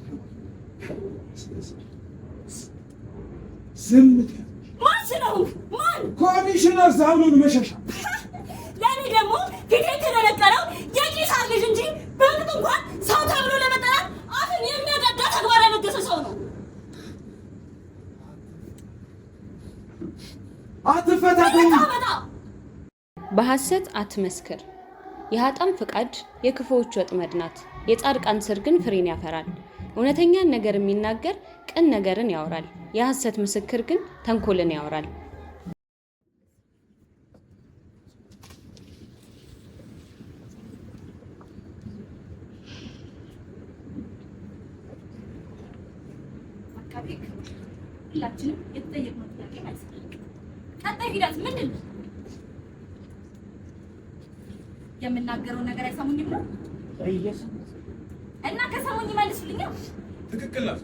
ዝም ማን ስለሆንክ ማን? ኮሚሽነር ዛብሎን መሸሻ። ለእኔ ደግሞ ፊቴን የተደነቀረው የቂሳር ልጅ እንጂ በቅጡ እንኳን ሰው ተብሎ ለመጠራት አፍን የሚያቀዳ ተግባር ያነገሰ ሰው ነው። አትፈታተኝ። በሐሰት አትመስክር። የኃጥአን ፈቃድ የክፉዎች ወጥመድ ናት፣ የጻድቃን ስር ግን ፍሬን ያፈራል። እውነተኛን ነገር የሚናገር ቅን ነገርን ያወራል፣ የሐሰት ምስክር ግን ተንኮልን ያወራል። አቃቤ ሕግ ሁላችንም የተጠየቅነው ጥያቄ መልሰናል። ቀጣይ ሂደት ምንድን ነው? የምናገረውን ነገር አይሰሙኝም ነው እና ከሰሙኝ ይመልሱልኛል። ትክክል ናት።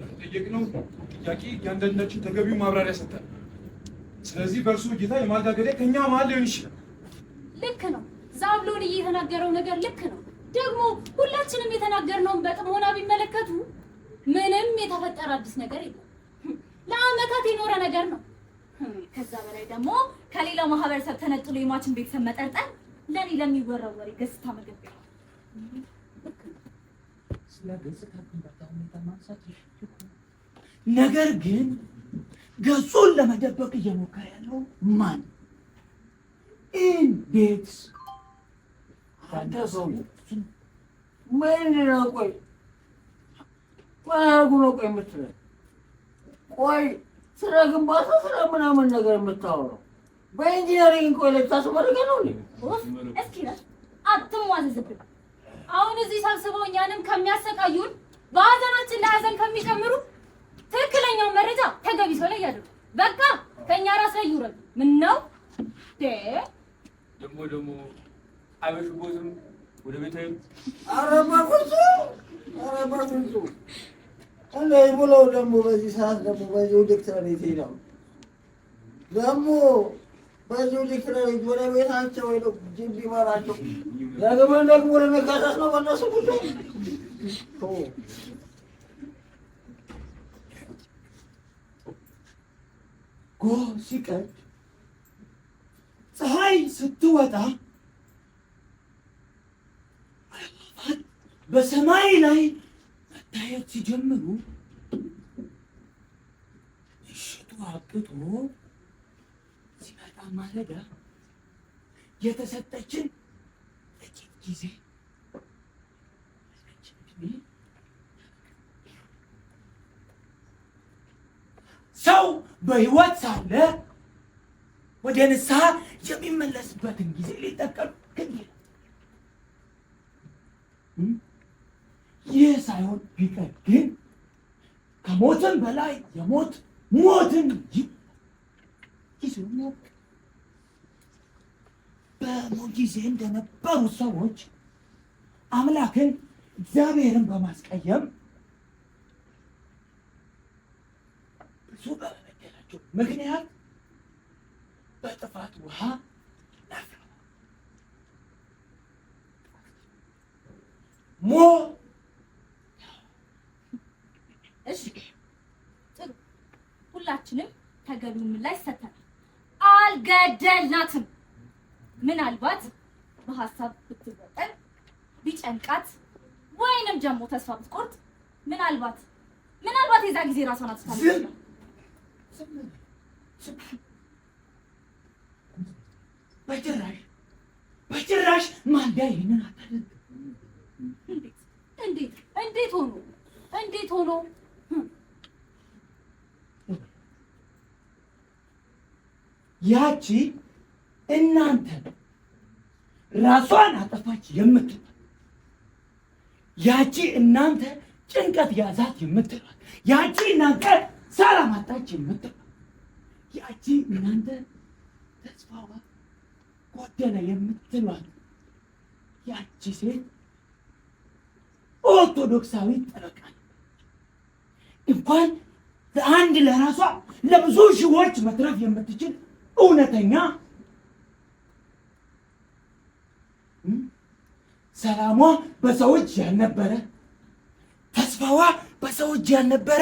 ለተጠየቅነው ጥያቄ እያንዳንዳችን ተገቢው ማብራሪያ ሰጥተናል። ስለዚህ በእርሱ እይታ የማልዳ ገዳይ ከኛ መሀል ሊሆን ይችላል። ልክ ነው። ዛብሎን የተናገረው ነገር ልክ ነው። ደግሞ ሁላችንም የተናገርነውን በጥሞና ቢመለከቱ ምንም የተፈጠረ አዲስ ነገር የለም። ለአመታት የኖረ ነገር ነው። ከዛ በላይ ደግሞ ከሌላው ማህበረሰብ ተነጥሎ የሟችን ቤተሰብ መጠርጠር ለእኔ ለሚወራው ወሬ ገጽታ መገንቢያ ነው። ስለ ገጽታ ግንባታ ሁኔታ ማንሳት ነገር ግን ገጹን ለመደበቅ እየሞከረ ያለው ማን? እንዴት? አንተ ሰው ምንድን ነው? ቆይ ማጉ ነው ቆይ የምትለኝ? ቆይ ስለ ግንባታ ስለ ምናምን ነገር የምታወራው በ engineering ቆይ ልታስመርቀን ነው እንዴ? እስኪ ረፍ አትሟዘዝብን። አሁን እዚህ ሰብስበው እኛንም ከሚያሰቃዩን በሀዘናችን ላይ ሀዘን ከሚጨምሩ ትክክለኛውን መረጃ ተገቢ ሰው ላይ ያድርጉ። በቃ ከእኛ ራስ ላይ ይውረዱ። ምን ነው ደግሞ ደግሞ አይመሽቦትም ወደ ቤት አይሄዱም። ኧረ በፍፁም ኧረ በፍፁም እንደዚህ ብለው ደግሞ በዚህ ሰዓት ደግሞ በዚህ ውድቅት ሌሊት ይሄዳሉ። ደግሞ በዚህ ውድቅት ሌሊት ወደ ቤታቸው ሄደው ጅብ ቢበላቸው ደግመን ደግሞ ለመካሰስ ነው በእነሱ ጉዳይ። ጎህ ሲቀድ ፀሐይ ስትወጣ አዕዋፋት በሰማይ ላይ መታየት ሲጀምሩ ምሽቱ አብቅቶ ሲመጣ ማለዳ የተሰጠችን ጥቂት ጊዜ ያለችን ዕድሜ ሰው በሕይወት ሳለ ወደ ንስሐ የሚመለስበትን ጊዜ ሊጠቀም ግድ ይላል። ይህ ሳይሆን ቢቀር ግን ከሞትም በላይ የሞት ሞትን ይዞ በኖህ ጊዜ እንደነበሩ ሰዎች አምላክን እግዚአብሔርን በማስቀየም ብዙ በመበደላቸው ምክንያት በጥፋት ውሃ ነፍረዋል። ሞ እሺ ጥሩ፣ ሁላችንም ተገቢውን ምላሽ ሰጥተናል። አልገደልናትም። ምናልባት በሀሳብ ብትወጠን ቢጨንቃት ወይንም ደግሞ ተስፋ ብትቆርጥ ምናልባት ምናልባት የዛ ጊዜ ራሷን አጥፍታ ዝም በጭራሽ በጭራሽ ማልዳ ይህንን አታደርግም። እንዴት እንዴት እንዴት ሆኖ እንዴት ሆኖ ያቺ እናንተ ራሷን አጠፋች የምትባል ያቺ እናንተ ጭንቀት ያዛት የምትሏት፣ ያቺ እናንተ ሰላም አጣች የምትሏት፣ ያቺ እናንተ ተስፋዋ ጎደለ የምትሏት ያቺ ሴት ኦርቶዶክሳዊ ጠበቃ እንኳን ለአንድ ለራሷ ለብዙ ሺዎች መትረፍ የምትችል እውነተኛ፣ ሰላሟ በሰው እጅ ያልነበረ፣ ተስፋዋ በሰው እጅ ያልነበረ፣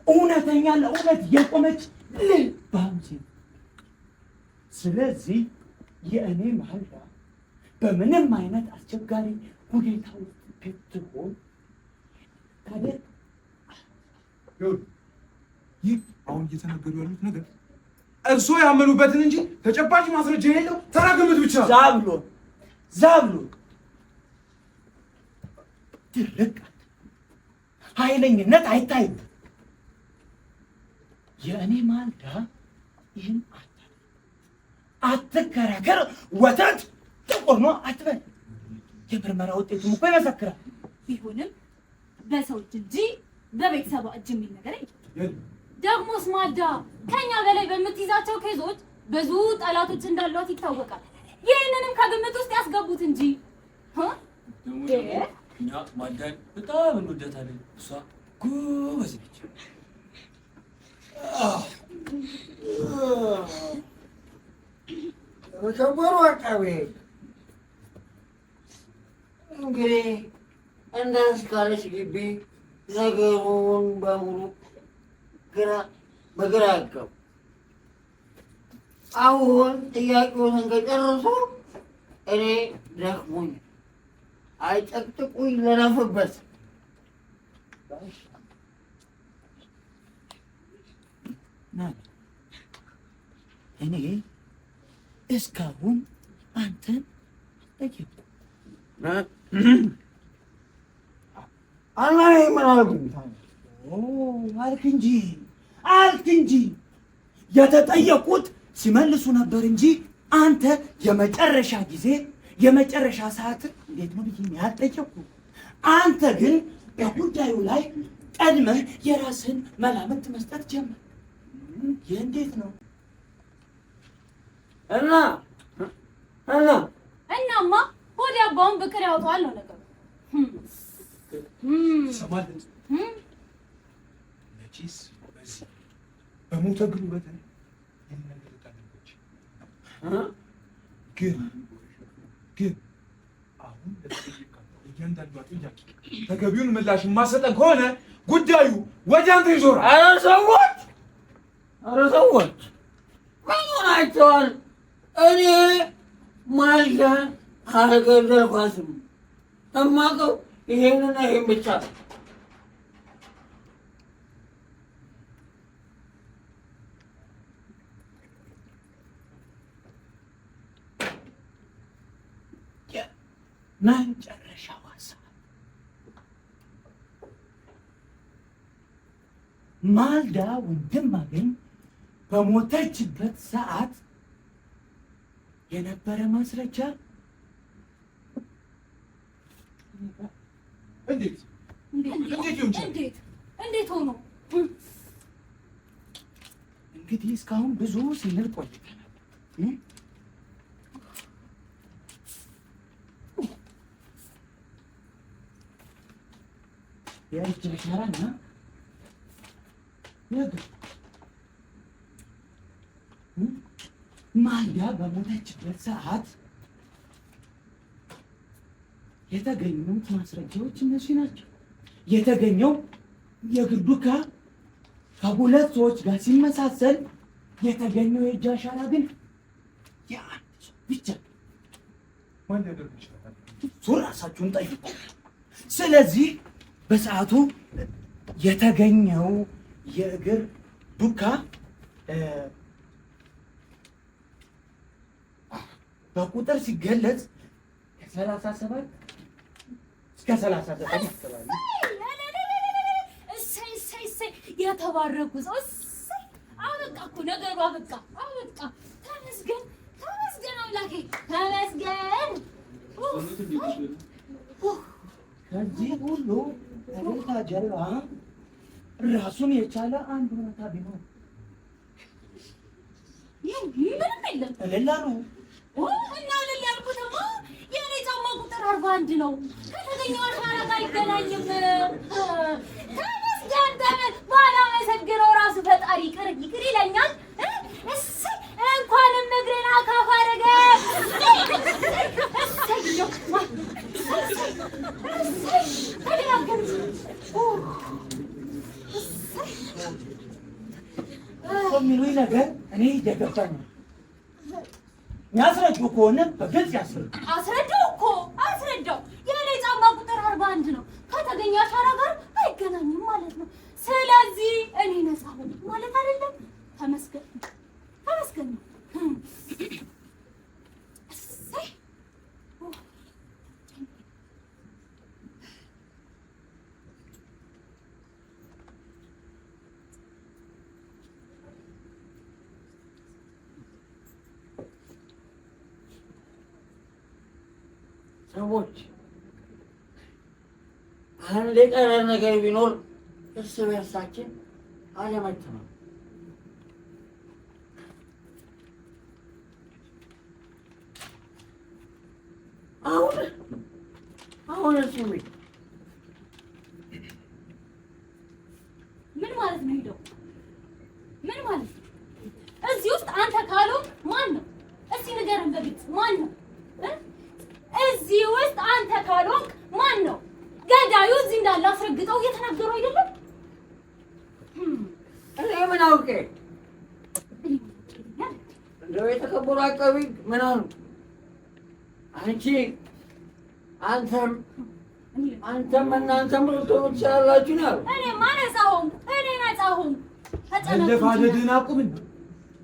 እውነተኛ ለእውነት የቆመች ልባም ሴት። ስለዚህ የእኔ ማልዳ በምንም አይነት አስቸጋሪ ሁኔታ ውስጥ ብትሆን ታደርግ ይህ አሁን እየተናገሩ ያሉት ነገር እርስዎ ያመኑበትን እንጂ ተጨባጭ ማስረጃ የሌለው ተራ ግምት ብቻ ነው። ዛብሎን፣ ዛብሎን፣ ድርቅ፣ ኃይለኝነት አይታይም። የእኔ ማልዳ ይህን አትከራከር፣ ወተት ጥቁር ነው አትበል። የምርመራ ውጤቱም እኮ ይመሰክራል። ቢሆንም በሰው እጅ እንጂ በቤተሰቧ እጅ የሚል ነገር የለም። ደግሞስ ማልዳ ከኛ በላይ በምትይዛቸው case ኦች ብዙ ጠላቶች እንዳሏት ይታወቃል። ይህንንም ከግምት ውስጥ ያስገቡት እንጂ። ደግሞ ደግሞ እኛ ማልዳን በጣም እንወዳታለን። እሷ ጎበዝ ነች። የተከበሩ አቃቤ ሕግ፣ እንግዲህ እንዳስካለች ግቢ ነገሩን በሙሉ ግራ በግራ ያጋቡ። አሁን ጥያቄውን ከጨረሱ እኔ ደክሞኝ አይጨቅጭቁኝ ልረፍበት። እኔ እስካሁን አንተን አልጠየቅኩም። እና እኔ ምን አልኩኝ? አልክ እንጂ፣ አልክ እንጂ። የተጠየቁት ሲመልሱ ነበር እንጂ አንተ የመጨረሻ ጊዜ የመጨረሻ ሰዓት እንዴት ነው ብዬ ያልጠየቅኩህ። አንተ ግን በጉዳዩ ላይ ቀድመህ የራስህን መላምት መስጠት ጀመር። ይህ እንዴት ነው? እና እና እናማ ሆድ ያባውን ብቅር ያወጣዋል ነው ነገሩ። ትሰማለህ? መቼስ በዚህ በሞተ እግሩ በተለይ ይህን ነገር ልታደርገች ግን ግን አሁን ለተጠየቃት እያንዳንዷ ጥያቄ ተገቢውን ምላሽ የማሰጠን ከሆነ ጉዳዩ ወደ አንተ ይዞራል። ኧረ ሰዎች፣ ኧረ ሰዎች ምን ሆናቸዋል? እኔ ማልዳን አልገደልኳትም። እማውቀው ይሄንና ይሄን ብቻ ነው። የመጨረሻዋ ሰዓት ማልዳ ወንድም አገኝ በሞተችበት ሰዓት የነበረ ማስረጃ እንዴት እንዴት ይሆን ይችላል? እንዴት እንዴት ሆኖ? እንግዲህ እስካሁን ብዙ ስንል ቆይተናል። የእጅ አሻራና የእግር ማልዳ በሞተችበት ሰዓት የተገኙት ማስረጃዎች እነዚህ ናቸው። የተገኘው የእግር ዱካ ከሁለት ሰዎች ጋር ሲመሳሰል የተገኘው የእጅ አሻራ ግን የአንድ ሰው ብቻ ነው። ማን ሊያደርግ ይችላል? እሱ ራሳችሁን ጠይቁ። ስለዚህ በሰዓቱ የተገኘው የእግር ዱካ በቁጥር ሲገለጽ ከ37 እስከ 39 አካባቢ። እሰይ እሰይ እሰይ! የተባረኩ ሰው፣ እሰይ! አበቃ እኮ ነገሩ፣ አበቃ አበቃ። ተመስገን ተመስገን አምላኬ ተመስገን። ከዚህ ሁሉ እልልታ ጀርባ ራሱን የቻለ አንድ እውነታ ቢኖር ምንም የለም። እልል አሉ። እና እልል ያልኩትማ የእኔ ጫማ ቁጥር 41 ነው። ከተገኘው አሻራ ጋር አይገናኝም። ተመስገን ባላመሰግነው ራሱ ፈጣሪ ይቅር ይቅር ይለኛል። እሰይ እንኳንም እግሬን አካፋ አደረገ። እሰይ ተገላገልኩ። እኮ የሚሉኝ ነገር እኔ እየገባኝ ነው። የሚያስረዱ ከሆነ በግልጽ ያስረዱ። አስረዳው እኮ አስረዳው። የእኔ ጫማ ቁጥር 41 ነው። ከተገኘ አሻራ ጋር አይገናኝም ማለት ነው። ስለዚህ እኔ ነፃ ሆንኩ ማለት አይደለም። ተመስገን ተመስገን ነው። እሰይ ሰዎች አንድ የቀረ ነገር ቢኖር እርስ በእርሳችን አለመተማመን። አሁን አሁን ስሚ፣ ምን ማለት ነው? ሄደው ምን ማለት ነው? እዚህ ውስጥ አንተ ካልሆንክ ማን ነው? እስቲ ንገረን በግልጽ ማን ነው? እዚህ ውስጥ አንተ ካልሆንክ ማን ነው? ገዳዩ እዚህ እንዳለ አስረግጠው እየተናገሩ አይደለም? እኔ ምን አውቄ እንደው የተከበሩ አቃቢ ምን አሉ? አንቺ አንተም አንተም እናንተም ልትሆኑ ትችላላችሁ ነው ያሉ። እኔማ ነፃ ሆንኩ። እኔ ነፃ ሆንኩ። መለፋደድህን አቁምና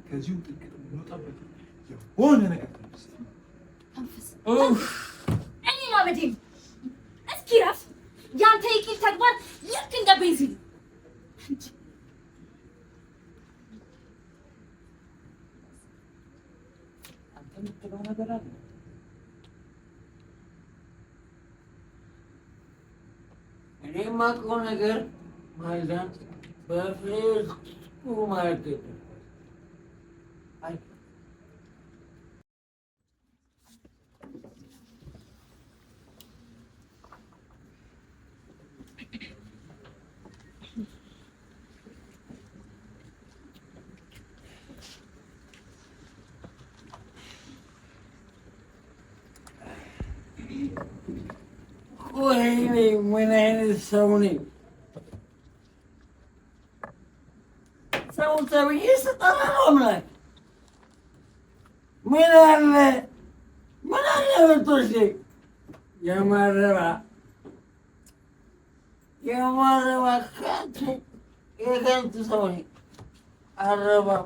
ከዚሁ ጥልቅ የምንወጣበት የሆነ ነገር ተንፍስ። ተንፍስ። እኔ ማበዴ ነው። እስኪ ረፍ። ያንተ የቂል ተግባር ልክ እንደ ቤንዚን አንተ የምትለው ነገር አለ። እኔ የማውቀው ነገር ማልዳን በፍጹም አልገባም። አይ ወይኔ ምን አይነት ሰው ነኝ? ሰው ተብዬ ስጠራ ነው አምላክ። ምን አለ ምን አለ ብትወስደኝ የማረባ የማረባ ከንቱ የከንቱ ሰው ነኝ። አረባም።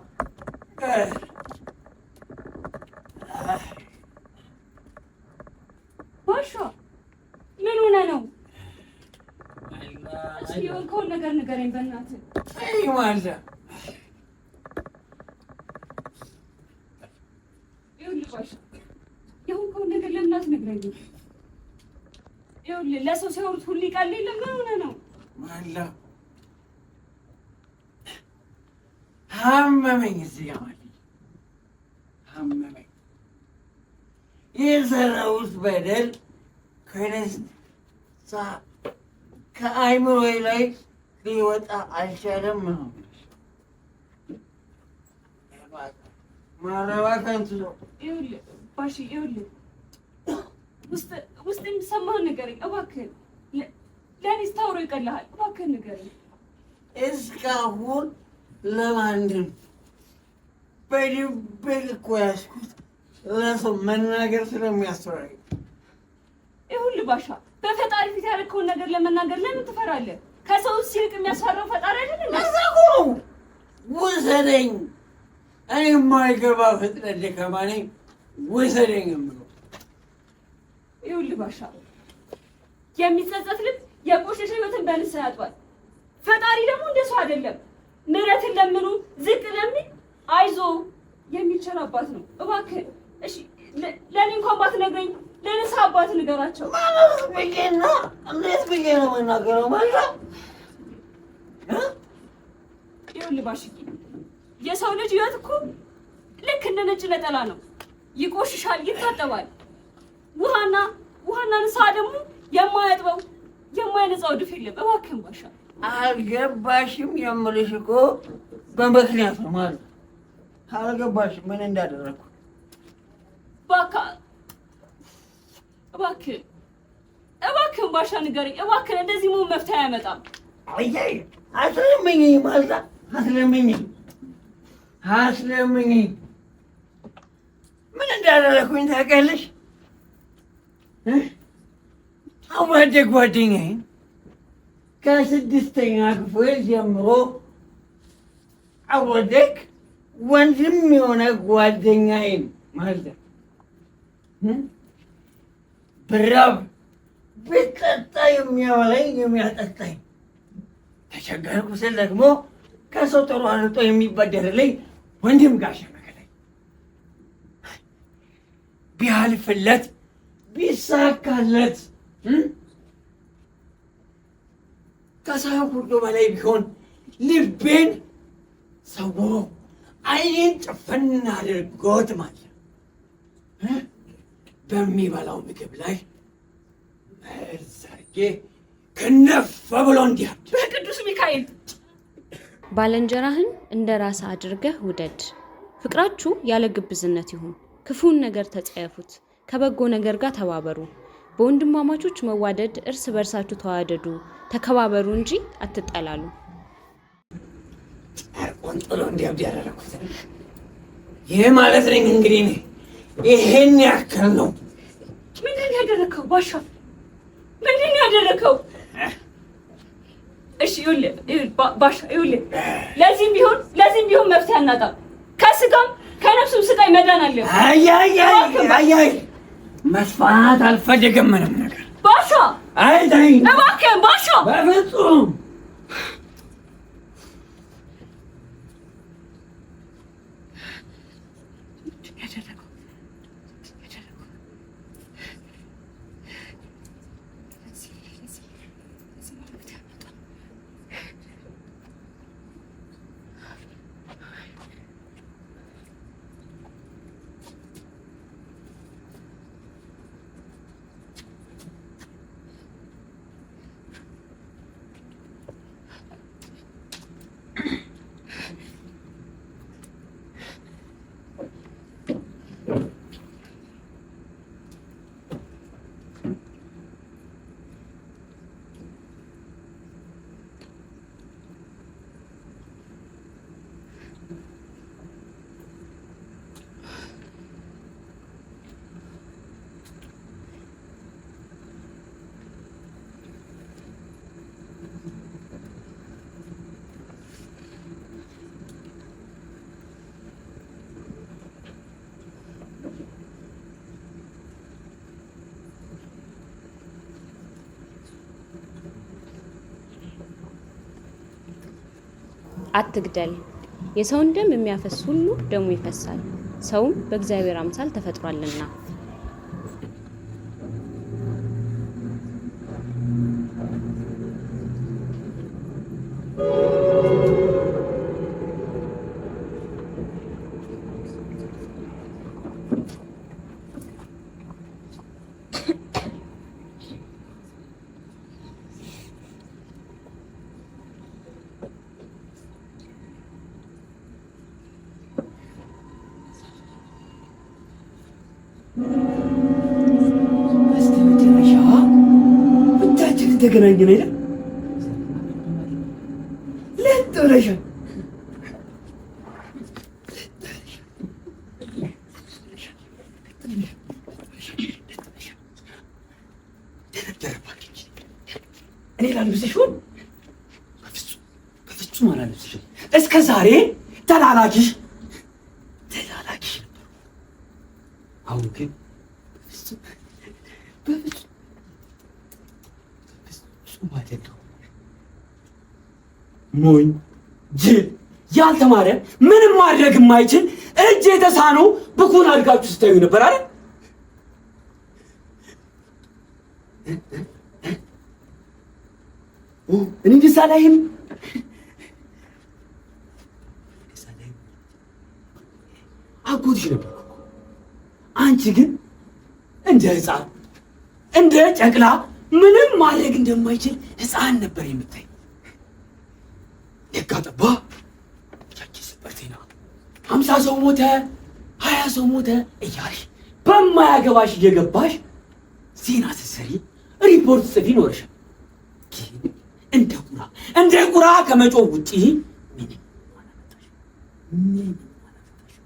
ባሻ ምን ሆነ ነው? እስኪ የሆንከውን ነገር ንገረኝ በእናትህ። ተይ ማልዳ። ይኸውልህ ባሻ የሆንከውን ነገር ለምን አትነግረኝም? ይኸውልህ ለሰው ሲያወሩት ሁሉ ይቃል የለም። ምን ሆነ ነው? ማልዳ አመመኝ፣ እዚህ ጋር ማለት አመመኝ። የሰራሁት በደል ከነሳ ከአይምሮዬ ላይ ሊወጣ አልቻለም ነው። ማረባ ከንቱ ነው። ይኸውልህ ባሺ፣ ይኸውልህ ውስጥ ውስጥ የሚሰማህን ንገረኝ እባክህን። ለእኔ ስታወራው ይቀልሃል። እባክህን ንገረኝ። እስካሁን ለማንም በድብቅ እኮ ያዝኩት ለሰው መናገር ስለሚያስፈራኝ። ይኸውልህ ባሻ፣ በፈጣሪ ፊት ያደረግከውን ነገር ለመናገር ለምን ትፈራለህ? ከሰው ሲልቅ የሚያስፈራው ፈጣሪ አይደል እንዴ? ለዛ እኮ ነው ውሰደኝ። እኔ የማይገባ ፍጥረት ደካማ ነኝ፣ ውሰደኝ የምለው። ይኸውልህ ባሻ፣ የሚጸጸት ልብ የቆሸሸ ሕይወትን በንስሐ ያጥባል። ፈጣሪ ደግሞ እንደ ሰው አይደለም። ምሕረትን ለምኑ ዝቅ ለሚል አይዞ የሚል ቸር አባት ነው። እባክህ እሺ፣ ለእኔ እንኳን ባትነግረኝ ለንስሐ አባት ንገራቸው። ማለት ብዬና እንዴት ብዬ ነው የምናገረው? ማለት ይኸውልህ ባሽዬ፣ የሰው ልጅ ህይወት እኮ ልክ እንደ ነጭ ነጠላ ነው። ይቆሽሻል፣ ይታጠባል። ውሃና ውሃና ንስሐ ደግሞ የማያጥበው የማይነጻው ድፍ የለም። እባክህን ባሻ። አልገባሽም የምልሽ እኮ በምክንያት ነው ማለት አልገባሽም ምን እንዳደረግኩ። እባክህ እባክህን እባክህን ባሻ ንገረኝ እባክህን። እንደዚህ መሆን መፍትሄ አያመጣም። አይ አትለምኚኝ ማለት አትለምኚኝ፣ አትለምኚኝ። ምን እንዳደረግኩኝ ታውቂያለሽ? አዋደ ጓደኛዬን ከስድስተኛ ክፍል ጀምሮ አወደግ ወንድም የሆነ ጓደኛዬን ማለት ብራብ ብጠጣ የሚያበላኝ የሚያጠጣኝ፣ ተቸገርኩ ስል ደግሞ ከሰው ተሯርጦ የሚበደርልኝ ወንድም ጋሻ መከታኝ ቢያልፍለት ቢሳካለት ከሰው ሁሉ በላይ ቢሆን ልቤን ሰውሮ ዓይኔን ጭፍን አድርጎት ማለት በሚበላው ምግብ ላይ መርዝ አድርጌ ክንፍ ብሎ እንዲያብድ። በቅዱስ ሚካኤል። ባልንጀራህን እንደ ራስህ አድርገህ ውደድ። ፍቅራችሁ ያለ ግብዝነት ይሁን። ክፉን ነገር ተጸየፉት፣ ከበጎ ነገር ጋር ተባበሩ። በወንድማማቾች መዋደድ እርስ በርሳችሁ ተዋደዱ፣ ተከባበሩ እንጂ አትጠላሉ። ጨርቁን ጥሎ እንዲያብድ ያደረኩት ይህ ማለት ነኝ። እንግዲህ እኔ ይሄን ያክል ነው። ምንድን ነው ያደረከው ባሻ? ምንድን ነው ያደረከው? እሺ ይኸውልህ፣ ይኸውልህ ባሻ፣ ይኸውልህ ለዚህም ቢሆን ለዚህም ቢሆን መፍትሄ አናጣም። ከስጋም ከነፍሱም ስቃይ መዳን አለ። አይ አይ አይ አይ አይ መስፋት አልፈልግም ምንም ነገር። ባሻ። አይ ተይኝ። እባክህን ባሻ። በፍጹም። አትግደል። የሰውን ደም የሚያፈስ ሁሉ ደሙ ይፈሳል፣ ሰውም በእግዚአብሔር አምሳል ተፈጥሯልና። በስተመጨረሻ ብቻችንን ተገናኘን አይደል? ለጥ ብለሻል። እኔ ላለብስሽ ይሆን? በፍጹም በፍጹም አላለብስሽም። እስከ ዛሬ ተላላኪሽ ተላላኪሽ ነበርኩ። አሁን ግን በፍጹም በፍጹም በፍጹም አይደለሁም። ሞኝ፣ ጅል፣ ያልተማረ፣ ምንም ማድረግ የማይችል፣ እጅ የተሳነው ብኩን አድርጋችሁ ስታዩ ነበር አይደል? እኔ ደስ አላይም። አጎትሽ ነበርኩ እኮ። አንቺ ግን እንደ ሕፃን እንደ ጨቅላ ምንም ማድረግ እንደማይችል ሕፃን ነበር የምታይ። ነጋ ጠባ ያቺ ስበር ዜና 50 ሰው ሞተ፣ 20 ሰው ሞተ እያልሽ በማያገባሽ እየገባሽ ዜና ስትሰሪ ሪፖርት ጽፊ ኖረሻል። ግን እንደ ቁራ እንደ ቁራ ከመጮህ ውጪ ምንም አላመጣሽም። ምንም አላመጣሽም።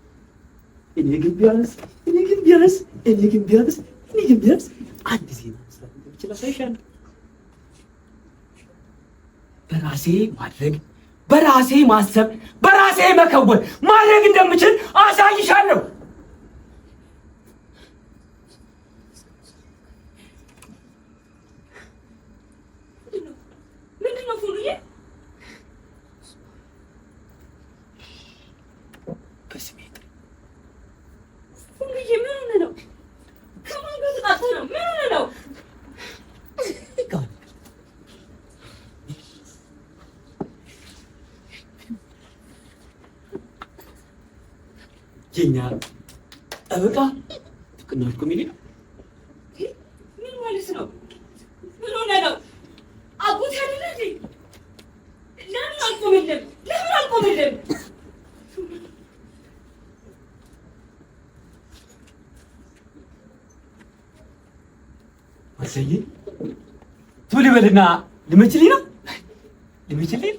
እኔ ግን ቢያንስ እኔ ግን ቢያንስ እኔ ግን ቢያንስ እኔ ግን ቢያንስ አንድ ዜና መስራት እንደምችል አሳይሻለሁ። በራሴ ማድረግ፣ በራሴ ማሰብ፣ በራሴ መከወን ማድረግ እንደምችል አሳይሻለሁ። ምንድን ነው ፉሉዬ? በስሜ ጥሪ። ፉሉዬ ምን ሆነህ ነው? ከማን ጋር ተጣልተህ ነው? ምን ሆነህ ነው? የኛ ጠበቃ ጥብቅናዎች ኮሚቴ ነው። ምን ማለት ነው? ምን ሆነህ ነው? አጎቴ አይደለ እንዴ? ለምን አልቆምልም? ለምን አልቆምልም? ወሰዬ ቶሎ በልና ልመችልኝ ነው ልመችልኝ።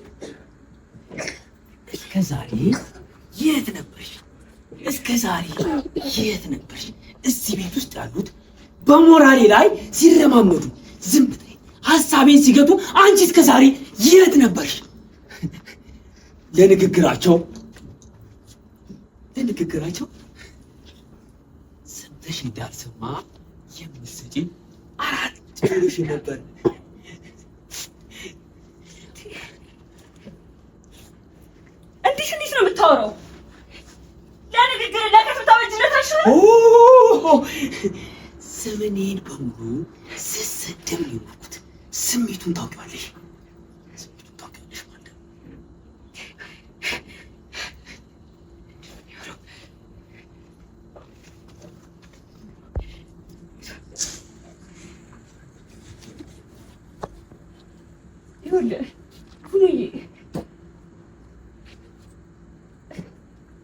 እስከ ዛሬ የት ነበርሽ? እስከ ዛሬ የት ነበርሽ? እዚህ ቤት ውስጥ ያሉት በሞራሌ ላይ ሲረማመዱ ዝም ብለኝ ሀሳቤን ሲገቱ፣ አንቺ እስከ ዛሬ የት ነበርሽ? ለንግግራቸው ለንግግራቸው ሰምተሽ እንዳልሰማ የምትሰጪኝ 4 ጆሮሽ ነበር። እንዴት እንዴት ነው የምታወራው? ለንግግር ለከፍታ በጅነት አይሻልም? ኦ ዘመኔን በሙሉ ስሰደብ ነው የኖርኩት። ስሜቱን ታውቂዋለሽ፣ ስሜቱን ታውቂዋለሽ ማለት ነው። ይኸውልህ ፉሉዬ፣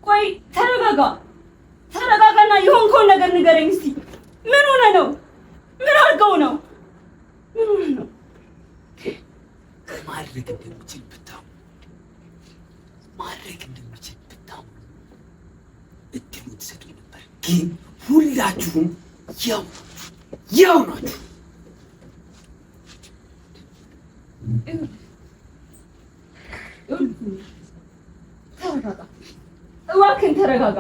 ቆይ ተረጋጋ፣ ተረጋጋና የሆንከውን ነገር ንገረኝ እስቲ። ምን ሆነህ ነው? ምን አድርገው ነው? ምን ሆነህ ነው? ማድረግ እንደምችል ብታምኑ ማድረግ እንደምችል ብታምኑ እድሉን ትሰጡኝ ነበር። ግን ሁላችሁም ያው ያው ናችሁ። ተረጋጋ፣ እባክህን ተረጋጋ።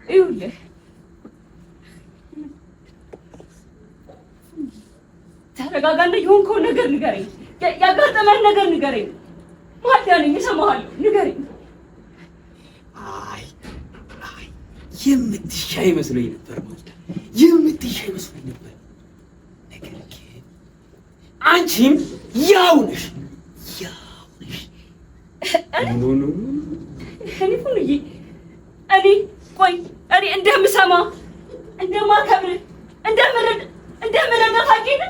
ይኸውልህ ተረጋጋና የሆንከውን ነገር ንገረኝ፣ ያጋጠመህን ነገር ንገረኝ። ማልዳ ነኝ፣ እሰማሃለሁ። ንገረኝ። አይ አይ የምትሻይ መስሎኝ ነበር ማልዳ፣ የምትሻይ መስሎኝ ነበር። ነገር ግን አንቺም ያው ነሽ፣ ያው ነሽ። No no እኔ ፉሉዬ፣ እኔ ቆይ እኔ እንደምሰማ እንደማከብር እንደምረዳ እንደምረዳ ታውቂኝ።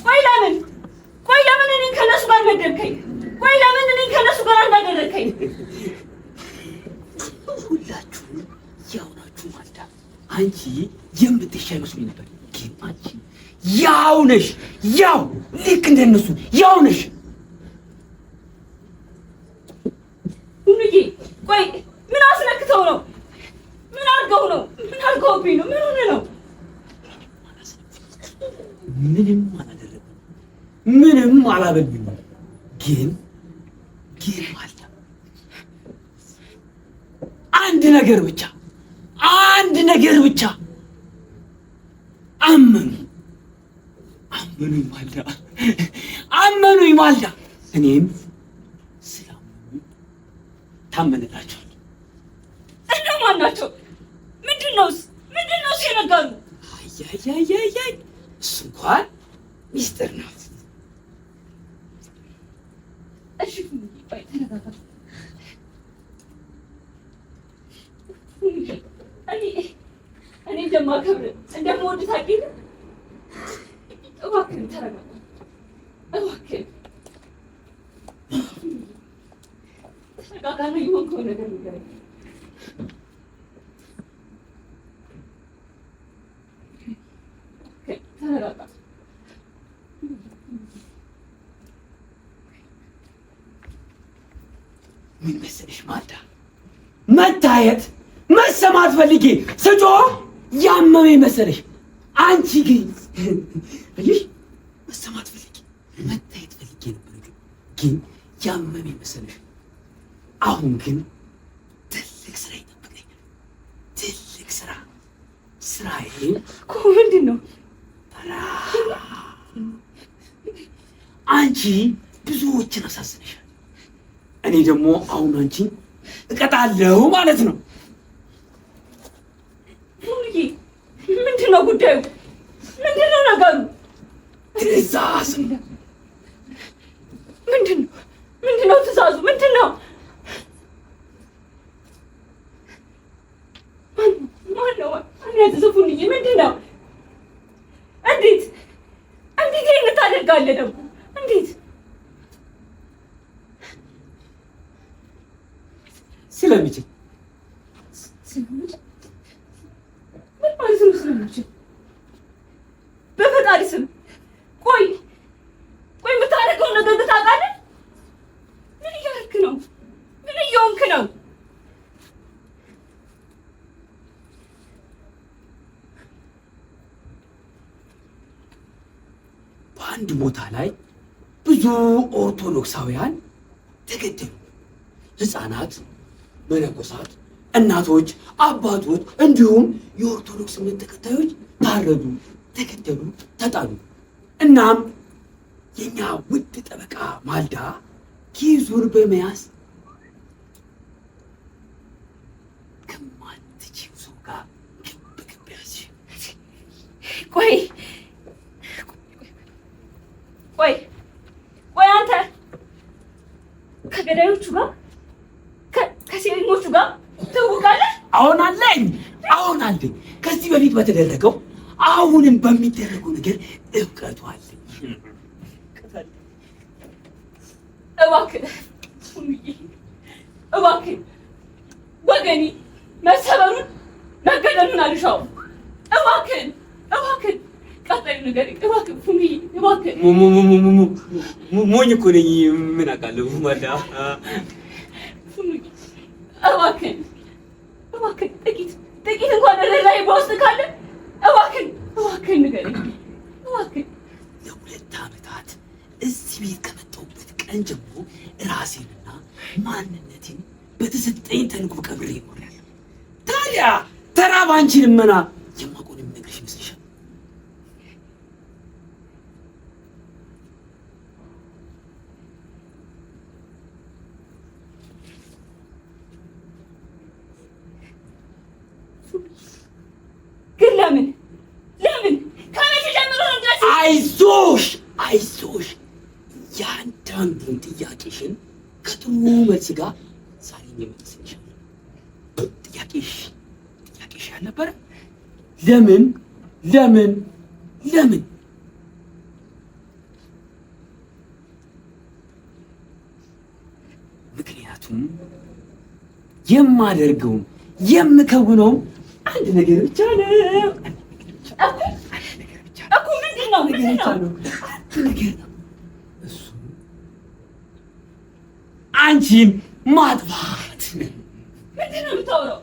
ቆይ ለምን ቆይ ለምን እኔን ከነሱ ጋር መደብከኝ? ቆይ ለምን እኔን ከነሱ ጋር እንዳደረግከኝ? ሁላችሁም ያው ናችሁ ማልዳ። አንቺ የምትሻይ መስሎኝ ነበር፣ ግን አንቺ ያው ነሽ፣ ያው ልክ እንደነሱ ያው ነሽ። ፉሉዬ ቆይ ምን አስነክተው ነው? ምን አድርገው ነው? ምን አድርገውብኝ ነው? ምን ሆነ ነው? ምንም አላደረጉም፣ ምንም አላበሉኝም። ግን ግን ማልዳ አንድ ነገር ብቻ አንድ ነገር ብቻ አመኑ አመኑኝ ማልዳ አመኑኝ ማልዳ። እኔም ስላመኑኝ ታመንላቸዋል። እነማን ናቸው? ምንድን ነውስ? ነገሩ? አያያያያይ እሱ እንኳን ሚስጥር ነው። እሺ ቆይ ተረጋጋ። እኔ እኔ እንደማከብር እንደምወድ ታውቂያለህ። እባክህን ተረጋጋ፣ እባክህን ተረጋጋ። ነው የሆንከው ነገር ንገረኝ። ተረጋጋ። ምን መሰለሽ ማልዳ መታየት መሰማት ፈልጌ ስጮህ ያመመኝ መሰለሽ። አንቺ ግን አየሽ፣ መሰማት ፈልጌ መታየት ፈልጌ ነበር፣ ግን ያመመኝ መሰለሽ። አሁን ግን ትልቅ ስራ ይጠብቀኛል። ትልቅ ስራ። ስራዬ እኮ ምንድን ነው? አንቺ ብዙዎችን አሳዝነሻል። እኔ ደግሞ አሁን አንቺን እቀጣለሁ ማለት ነው። ሙሉዬ፣ ምንድን ነው ጉዳዩ? ምንድን ነው ነገሩ? ትዕዛዝ ምንድን ነው? ምንድን ነው ትዕዛዙ? ምንድን ነው? ማን ነው ያዘዘው? ፉንዬ፣ ምንድን ነው? እንዴት እንዴት ይሄን ታደርጋለህ ደግሞ? እንዴት ስለሚችል ስለምችል ምን ማለት ነው? ስለምችል በፈጣሪ ስም ቆይ ቆይ፣ የምታደርገውን ነገር ታውቃለህ? ምን እያደረክ ነው? ምን እየሆንክ ነው? በአንድ ቦታ ላይ ብዙ ኦርቶዶክሳውያን ተገደሉ። ሕፃናት፣ መነኮሳት፣ እናቶች፣ አባቶች እንዲሁም የኦርቶዶክስ እምነት ተከታዮች ታረዱ፣ ተገደሉ፣ ተጣሉ። እናም የኛ ውድ ጠበቃ ማልዳ case ኡን በመያዝ ከማትችይው ሰው ጋር ግብ ግብ ያዝሽ። ቆይ ቆይ ቆይ፣ አንተ ከገዳዮቹ ጋር ከሴረኞቹ ጋር ትውቃለህ? አሁን አለኝ አሁን አለኝ። ከዚህ በፊት በተደረገው አሁንም በሚደረገው ነገር እውቀቱ አለኝ። እባክህ ፉንዬ፣ እባክህ ወገኔ መሰበሩን መገደሉን አልሻውም። እባክህን እባክህን ቀጣዩ ነገር እባክህ ፉንዬ፣ እባክህ ሞኝ እኮ ነኝ። ምን አውቃለሁ ማልዳ። ፉንዬ፣ እባክህን እባክህን ጥቂት ጥቂት እንኳን ርህራሄ በውስጥ ካለ እባክህን እባክህን ንገረኝ እባክህን። ለ2 ዓመታት እዚህ ቤት ከመጣሁበት ቀን ጀምሮ ራሴንና ማንነቴን በተሰጠኝ ተልዕኮ ቀብሬ እኖራለሁ። ታዲያ ተራ ባንቺ ልመና የማውቀውን የምነግርሽ ይመስልሻል? ግን ለምን ለምን ከመቼ ጀምሮ ነው እንደዚህ? አይዞሽ አይዞሽ፣ እያንዳንዱን ጥያቄሽን ከጥሩ መልስ ጋር ዛሬ እመልስልሻለሁ። ጥያቄሽ ጥያቄሽ ያልነበረ ለምን ለምን ለምን? ምክንያቱም የማደርገውም የምከውነውም አንድ ነገር ብቻ ነው። እኮ ምንድን ነው? ምንድን ነው? አንድ ነገር ነው። እሱ አንቺን ማጥፋት። ምንድን ነው የምታወራው?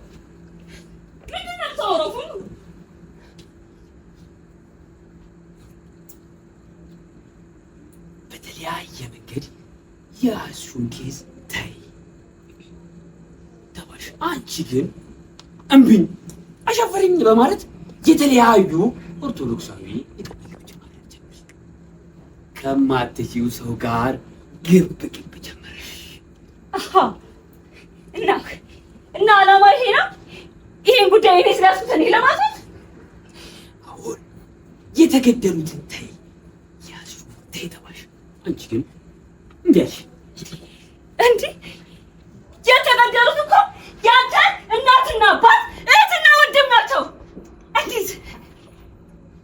ምንድን ነው የምታወራው? ፉኑ በተለያየ መንገድ የያዝሽውን case ተይ ተባልሽ። አንቺ ግን እምቢኝ አሻፈረኝ በማለት የተለያዩ ኦርቶዶክሳዊ ንቅናቄዎችን ማድረግ ጀመርሽ። ከማትችይው ሰው ጋር ግብ ግብ ጀመርሽ። አሃ እና እና ዓላማ ይሄ ነው? ይሄን ጉዳይ እኔ ስለያዝኩት እኔ ለማለት የተገደሉትን ተይ ያዝሽው ተይ ተባልሽ። አንቺ ግን እንዲህ አልሽ። እንዲህ የተገደሉት እኮ ያንተ እናትና አባት እህትና ወንድም ናቸው። እንዴት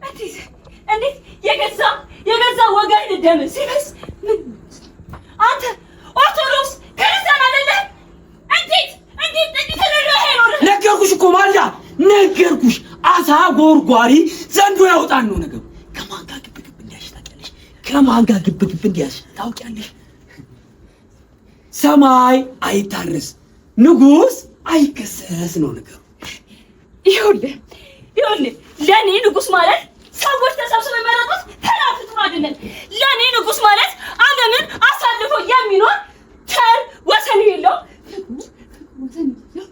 እንዴት እንዴት የገዛ የገዛ ወገን ደም ሲፈስ ምን አንተ ኦርቶዶክስ ክርስቲያን አይደለህ? እንዴት እንዴት እንዴት ተደረገ አይኖርህ? ነገርኩሽ እኮ ማልዳ ነገርኩሽ። አሳ ጎርጓሪ ዘንዶ ያውጣን ነው ነገሩ። ከማን ጋር ግብ ግብ እንዲያሽ ታውቂያለሽ? ከማን ጋር ግብ ግብ እንዲያሽ ታውቂያለሽ? ሰማይ አይታረስ ንጉስ አይከሰስ ነው ነገሩ። ይኸውልህ ይኸውልህ ለእኔ ንጉስ ማለት ሰዎች ተሰብስበው የመረጡት ተራ ፍጡር አይደለም። ለእኔ ንጉስ ማለት ዓለምን አሳልፎ የሚኖር ተር ወሰን የለው ወሰን የለው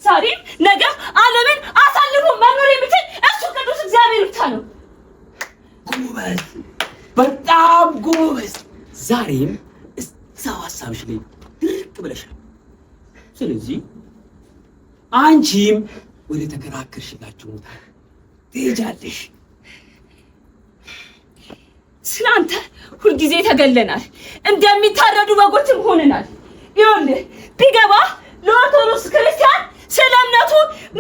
ዛሬም ነገም ዓለምን አሳልፎ መኖር የሚችል እሱ ቅዱስ እግዚአብሔር ብቻ ነው። ጎበዝ፣ በጣም ጎበዝ። ዛሬም እዛው ሀሳብሽ ላይ ድርቅ ብለሻል። ስለዚህ አንቺም ወደ ተከራከርሽላቸው ቦታ ትሄጃለሽ። ስለ አንተ ሁልጊዜ ተገለናል፣ እንደሚታረዱ በጎችም ሆነናል። ይኸውልህ ቢገባ ለኦርቶዶክስ ክርስቲያን ስለ እምነቱ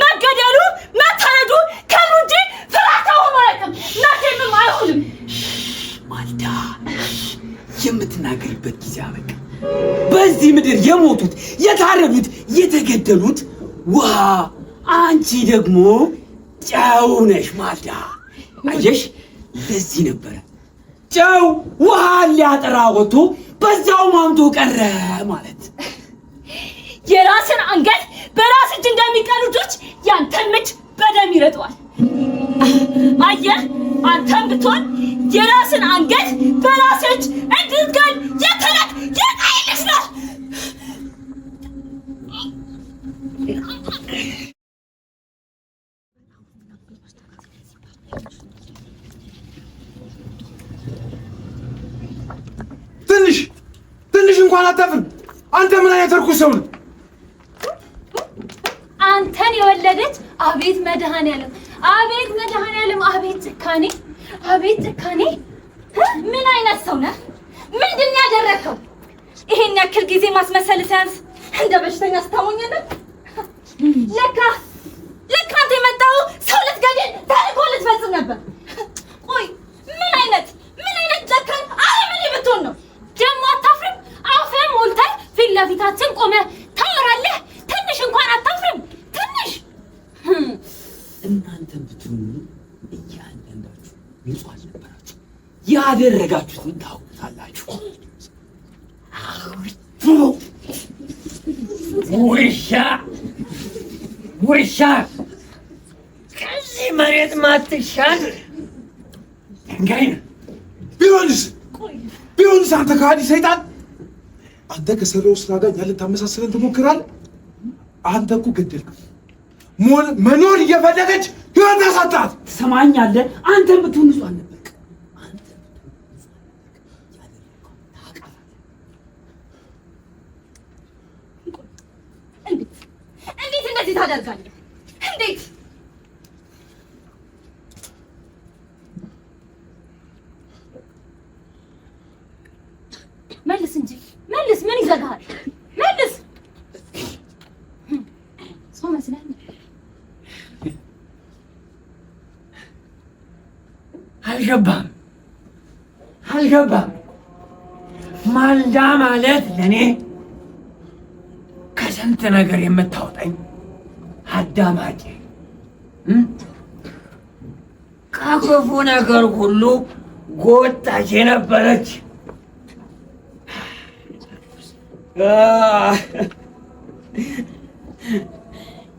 መገደሉ መታረዱ ክብሩ እንጂ ፍራቻ ሆኖ አያውቅም፣ መቼምም አይሆንም። ማልዳ የምትናገሪበት ጊዜ አበቃ። በዚህ ምድር የሞቱት የታረዱት የተገደሉት ውሃ፣ አንቺ ደግሞ ጨው ነሽ። ማልዳ አየሽ፣ ለዚህ ነበረ ጨው ውሃ ሊያጠራ ወጥቶ በዛው ማምቶ ቀረ ማለት። የራስን አንገት በራስ እጅ እንደሚቀሉ እጆች ያንተን ምች በደም ይረጠዋል። አየህ፣ አንተም ብትሆን የራስን አንገት በራስ እጅ እንድትገል የተላክ የቃየል ልጅ ነህ። ትንሽ ትንሽ እንኳን አታፍርም። አንተ ምን አይነት እርኩስ ሰው ነህ? አንተን የወለደች አቤት መድኃኔዓለም፣ አቤት መድኃኔዓለም፣ አቤት ጭካኔ፣ አቤት ጭካኔ! ምን አይነት ሰው ነህ? ምንድን ነው ያደረግከው? ይሄን ያክል ጊዜ ማስመሰል ሲያንስ እንደ በሽተኛ ስታሞኝልን። ለካ ለካ አንተ የመጣው ሰው ልትገድል ተልእኮ ልትፈጽም ነበር። ቆይ ምን አይነት ምን አይነት ጨካኝ አረመኔ ብትሆን ነው? ደግሞ አታፍርም? አፍህን ሞልተህ ፊት ለፊታችን ቆመህ ታወራለህ። ትንሽ እንኳን አታፍርም? ትንሽ እናንተም ብትሆኑ እያንዳንዳችሁ ንጹህ አልነበራችሁ። ያደረጋችሁትን ታውቁታላችሁ። ውሻ ውሻ ከዚህ መሬት ማትሻል ድንጋይ ነው። ቢሆንስ ቢሆንስ አንተ ከሃዲ ሰይጣን፣ አንተ ከሰራው ስራ ጋር እኛን ልታመሳስለን ትሞክራለህ። አንተ እኮ ገደልክ። መኖር እየፈለገች ህይወት አሳጣት። ትሰማኛለህ? አንተም ብትሆን ንጹህ አልነበርክም። አንተም ብትሆን ንጹህ አልነበርክም። ያደረግከውን ታውቃለህ። እንዴት እንዴት እንደዚህ ታደርጋለህ? እንዴት መልስ እንጂ መልስ። ምን ይዘጋሃል? መልስ። ሰው መስለህ አልገባም አልገባም። ማልዳ ማለት ለእኔ ከስንት ነገር የምታወጣኝ አዳማጭ፣ ከክፉ ነገር ሁሉ ጎታች የነበረች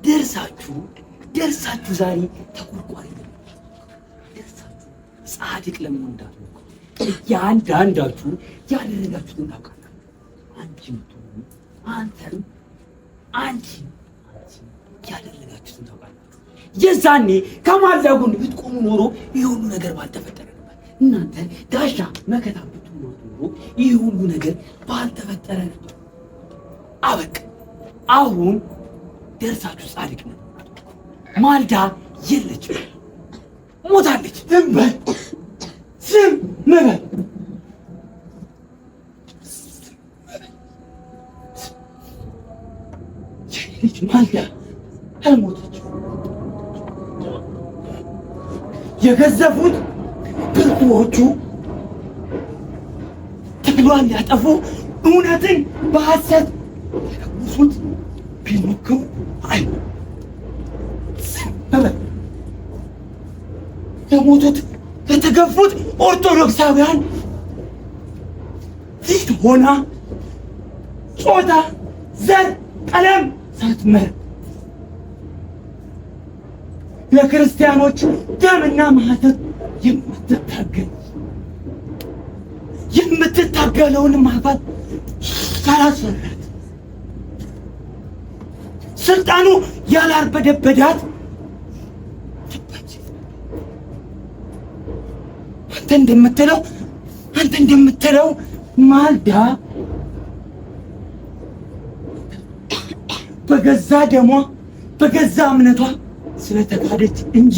ደርሳችሁ ደርሳችሁ ዛሬ ተቆርቋሪ ለመሆን ደርሳችሁ ጻድቅ ለመሆን እንዳትሞክሩ። እያንዳንዳችሁ ያደረጋችሁትን ታውቃላችሁ። አንቺ የምትሆኑ አንተም አንቺ አንቺ ያደረጋችሁትን ታውቃላችሁ። የዛኔ ከማልዳ ጎን ብትቆሙ ኖሮ ይህ ሁሉ ነገር ባልተፈጠረ ነበር። እናንተ ጋሻ መከታ ብትሆኑ ኖሮ ይህ ሁሉ ነገር ባልተፈጠረ ነበር። አበቃ። አሁን ደርሳችሁ ጻድቅ ነው። ማልዳ የለችም። ሞታለች። ዝም በል ዝም በል። ልጅ ማልዳ አልሞተችም። የገዘፉት ብርቱዎቹ ትግሏን ሊያጠፉ እውነትን በሐሰት ሊለውሱት ቢሞክሩ አይ ዝም በል። ለሞቱት ለተገፉት ኦርቶዶክሳውያን ፊት ሆና ጾታ፣ ዘር፣ ቀለም ሳትመርጥ ለክርስቲያኖች ደምና ማህተብ የምትታገል የምትታገለውን ማህበር ያላስፈራት ስልጣኑ ያላርበደበዳት አንተ እንደምትለው አንተ እንደምትለው ማልዳ በገዛ ደሟ በገዛ እምነቷ ስለተካደች እንጂ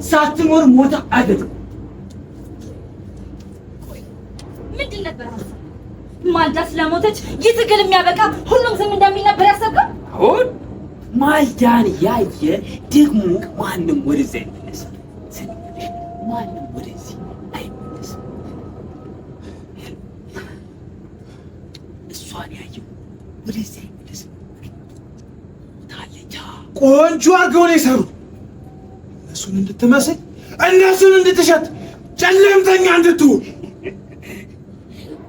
ሳትኖር ሞታ አይደለም። ምንድን ነበር ሀሳብ? ማልዳ ስለሞተች ይህ ትግል የሚያበቃ ሁሉም ዝም እንደሚል ነበር ያሰብከው? አሁን ማልዳን ያየ ደግሞ ማንም ወደዚህ አይመለስም። ስንልሽ ማንም ወደዚህ አይመለስም። እሷን ያየው ወደዚህ አይመለስም። ታለቻ ቆንጆ አድርገው ነው የሰሩ። እነሱን እንድትመስል፣ እነሱን እንድትሸት፣ ጨለምተኛ እንድትሆን።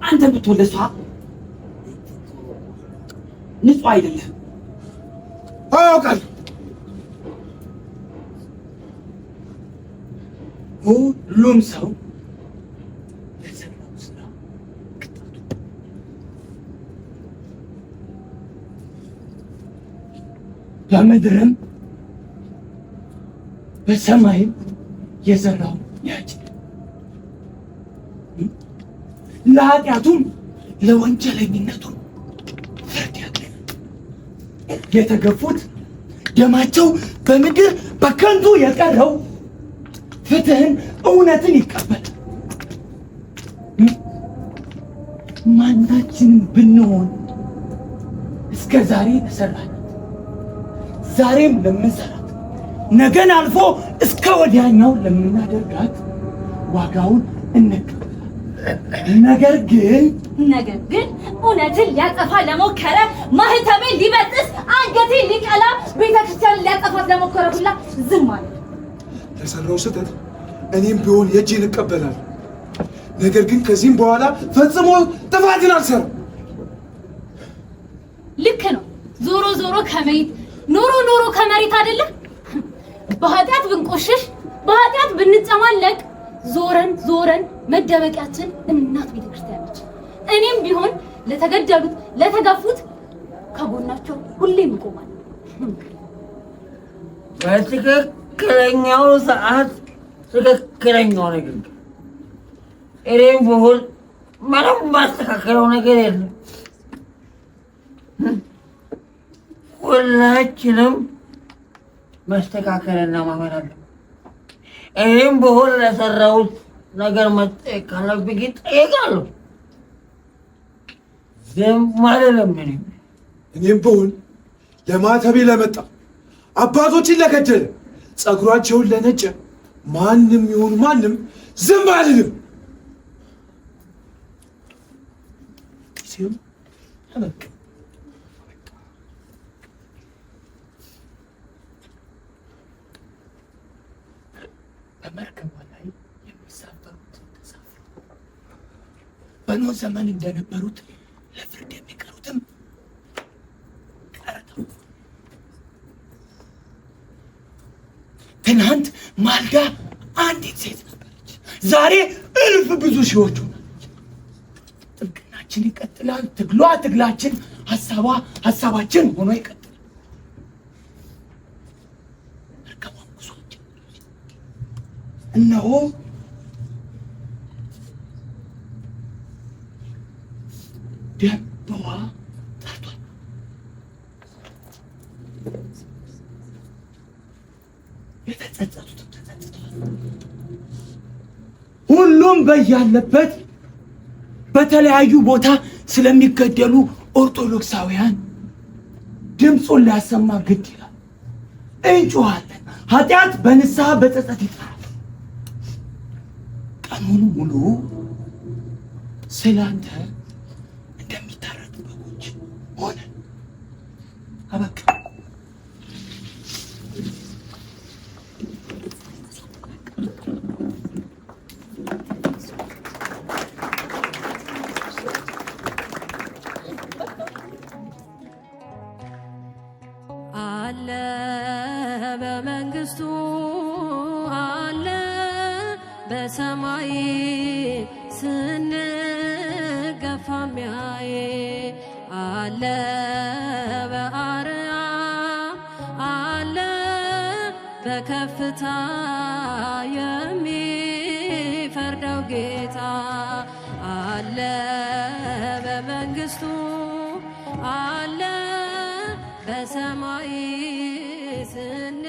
አንተ ብትሆን ለእሷ ንጹህ አይደለም። አውቃለሁ። ሁሉም ሰው ለሰራው ስራ ቅጣቱ በምድርም በሰማይም የዘራው ያጭዳል። ለኃጢአቱም ለወንጀለኝነቱም ፍርድ ያገኛል። የተገፉት ደማቸው በምድር በከንቱ የቀረው ፍትህን፣ እውነትን ይቀበላል። ማናችንም ብንሆን እስከ ዛሬ ለሰራናት ዛሬም ለምንሰራት ነገን አልፎ እስከ ወዲያኛው ለምናደርጋት ዋጋውን እንቀበላለን። ነገር ግን ነገር ግን እውነትን ሊያጠፋ ለሞከረ፣ ማህተሜን ሊበጥስ፣ አንገቴን ሊቀላ፣ ቤተክርስቲያንን ሊያጠፋት ለሞከረ ሁላ ዝም አለ። ለሰራው ስህተት እኔም ቢሆን የእጄን እቀበላለሁ። ነገር ግን ከዚህም በኋላ ፈጽሞ ጥፋትን አልሰራም። ልክ ነው። ዞሮ ዞሮ ከመሬት ኖሮ ኖሮ ከመሬት አይደለም። በኃጢአት ብንቆሽሽ በኃጢአት ብንጨማለቅ ዞረን ዞረን መደበቂያችን እናት ቤተክርስቲያን ነች። እኔም ቢሆን ለተገደሉት ለተገፉት ከጎናቸው ሁሌም እቆማለሁ። በትክክለኛው ሰዓት ትክክለኛው ንግግር። እኔም ብሆን ምንም ማስተካከለው ነገር የለም። ሁላችንም መስተካከልና ማመን አለብን። እኔም ብሆን ለሰራሁት ነገር መጠየቅ ካለብኝ እጠየቃለሁ። ዝም አልልም። እኔም እኔም ብሆን ለማተቤ ለመጣ አባቶችን ለገደለ ጸጉራቸውን ለነጨ ማንም ይሁን ማንም ዝም አልልም። ጊዜው አበቃ። በመርከቧ ላይ የሚሳፈሩት ተሳፍረው በኖህ ዘመን እንደነበሩት ለፍርድ የሚቀሩትም ቀርተው ትናንት ማልዳ አንዲት ሴት ነበረች፣ ዛሬ እልፍ ብዙ ሺዎች ሆናለች። ጥብቅናችን ይቀጥላል። ትግሏ ትግላችን፣ ሀሳቧ ሀሳባችን ሆኖ ይቀጥላል። መርከቧም ጉዞ ጀመረች። እነሆ ደም በውሃ ጠርቷል። የተጸጸቱትም ተጸጽተዋል። በያለበት በተለያዩ ቦታ ስለሚገደሉ ኦርቶዶክሳውያን ድምፁን ሊያሰማ ግድ ይላል። እንጮኻለን። ኃጢአት በንስሐ በጸጸት ይጠራል። ቀኑን ሙሉ ስላንተ እንደሚታረዱ በጎች ሆነ። አበቃ። አለ በመንግስቱ፣ አለ በሰማይ፣ ስንገፋ ሚያይ፣ አለ በአርያም፣ አለ በከፍታ የሚፈርደው ጌታ፣ አለ በመንግስቱ፣ አለ በሰማይ ስን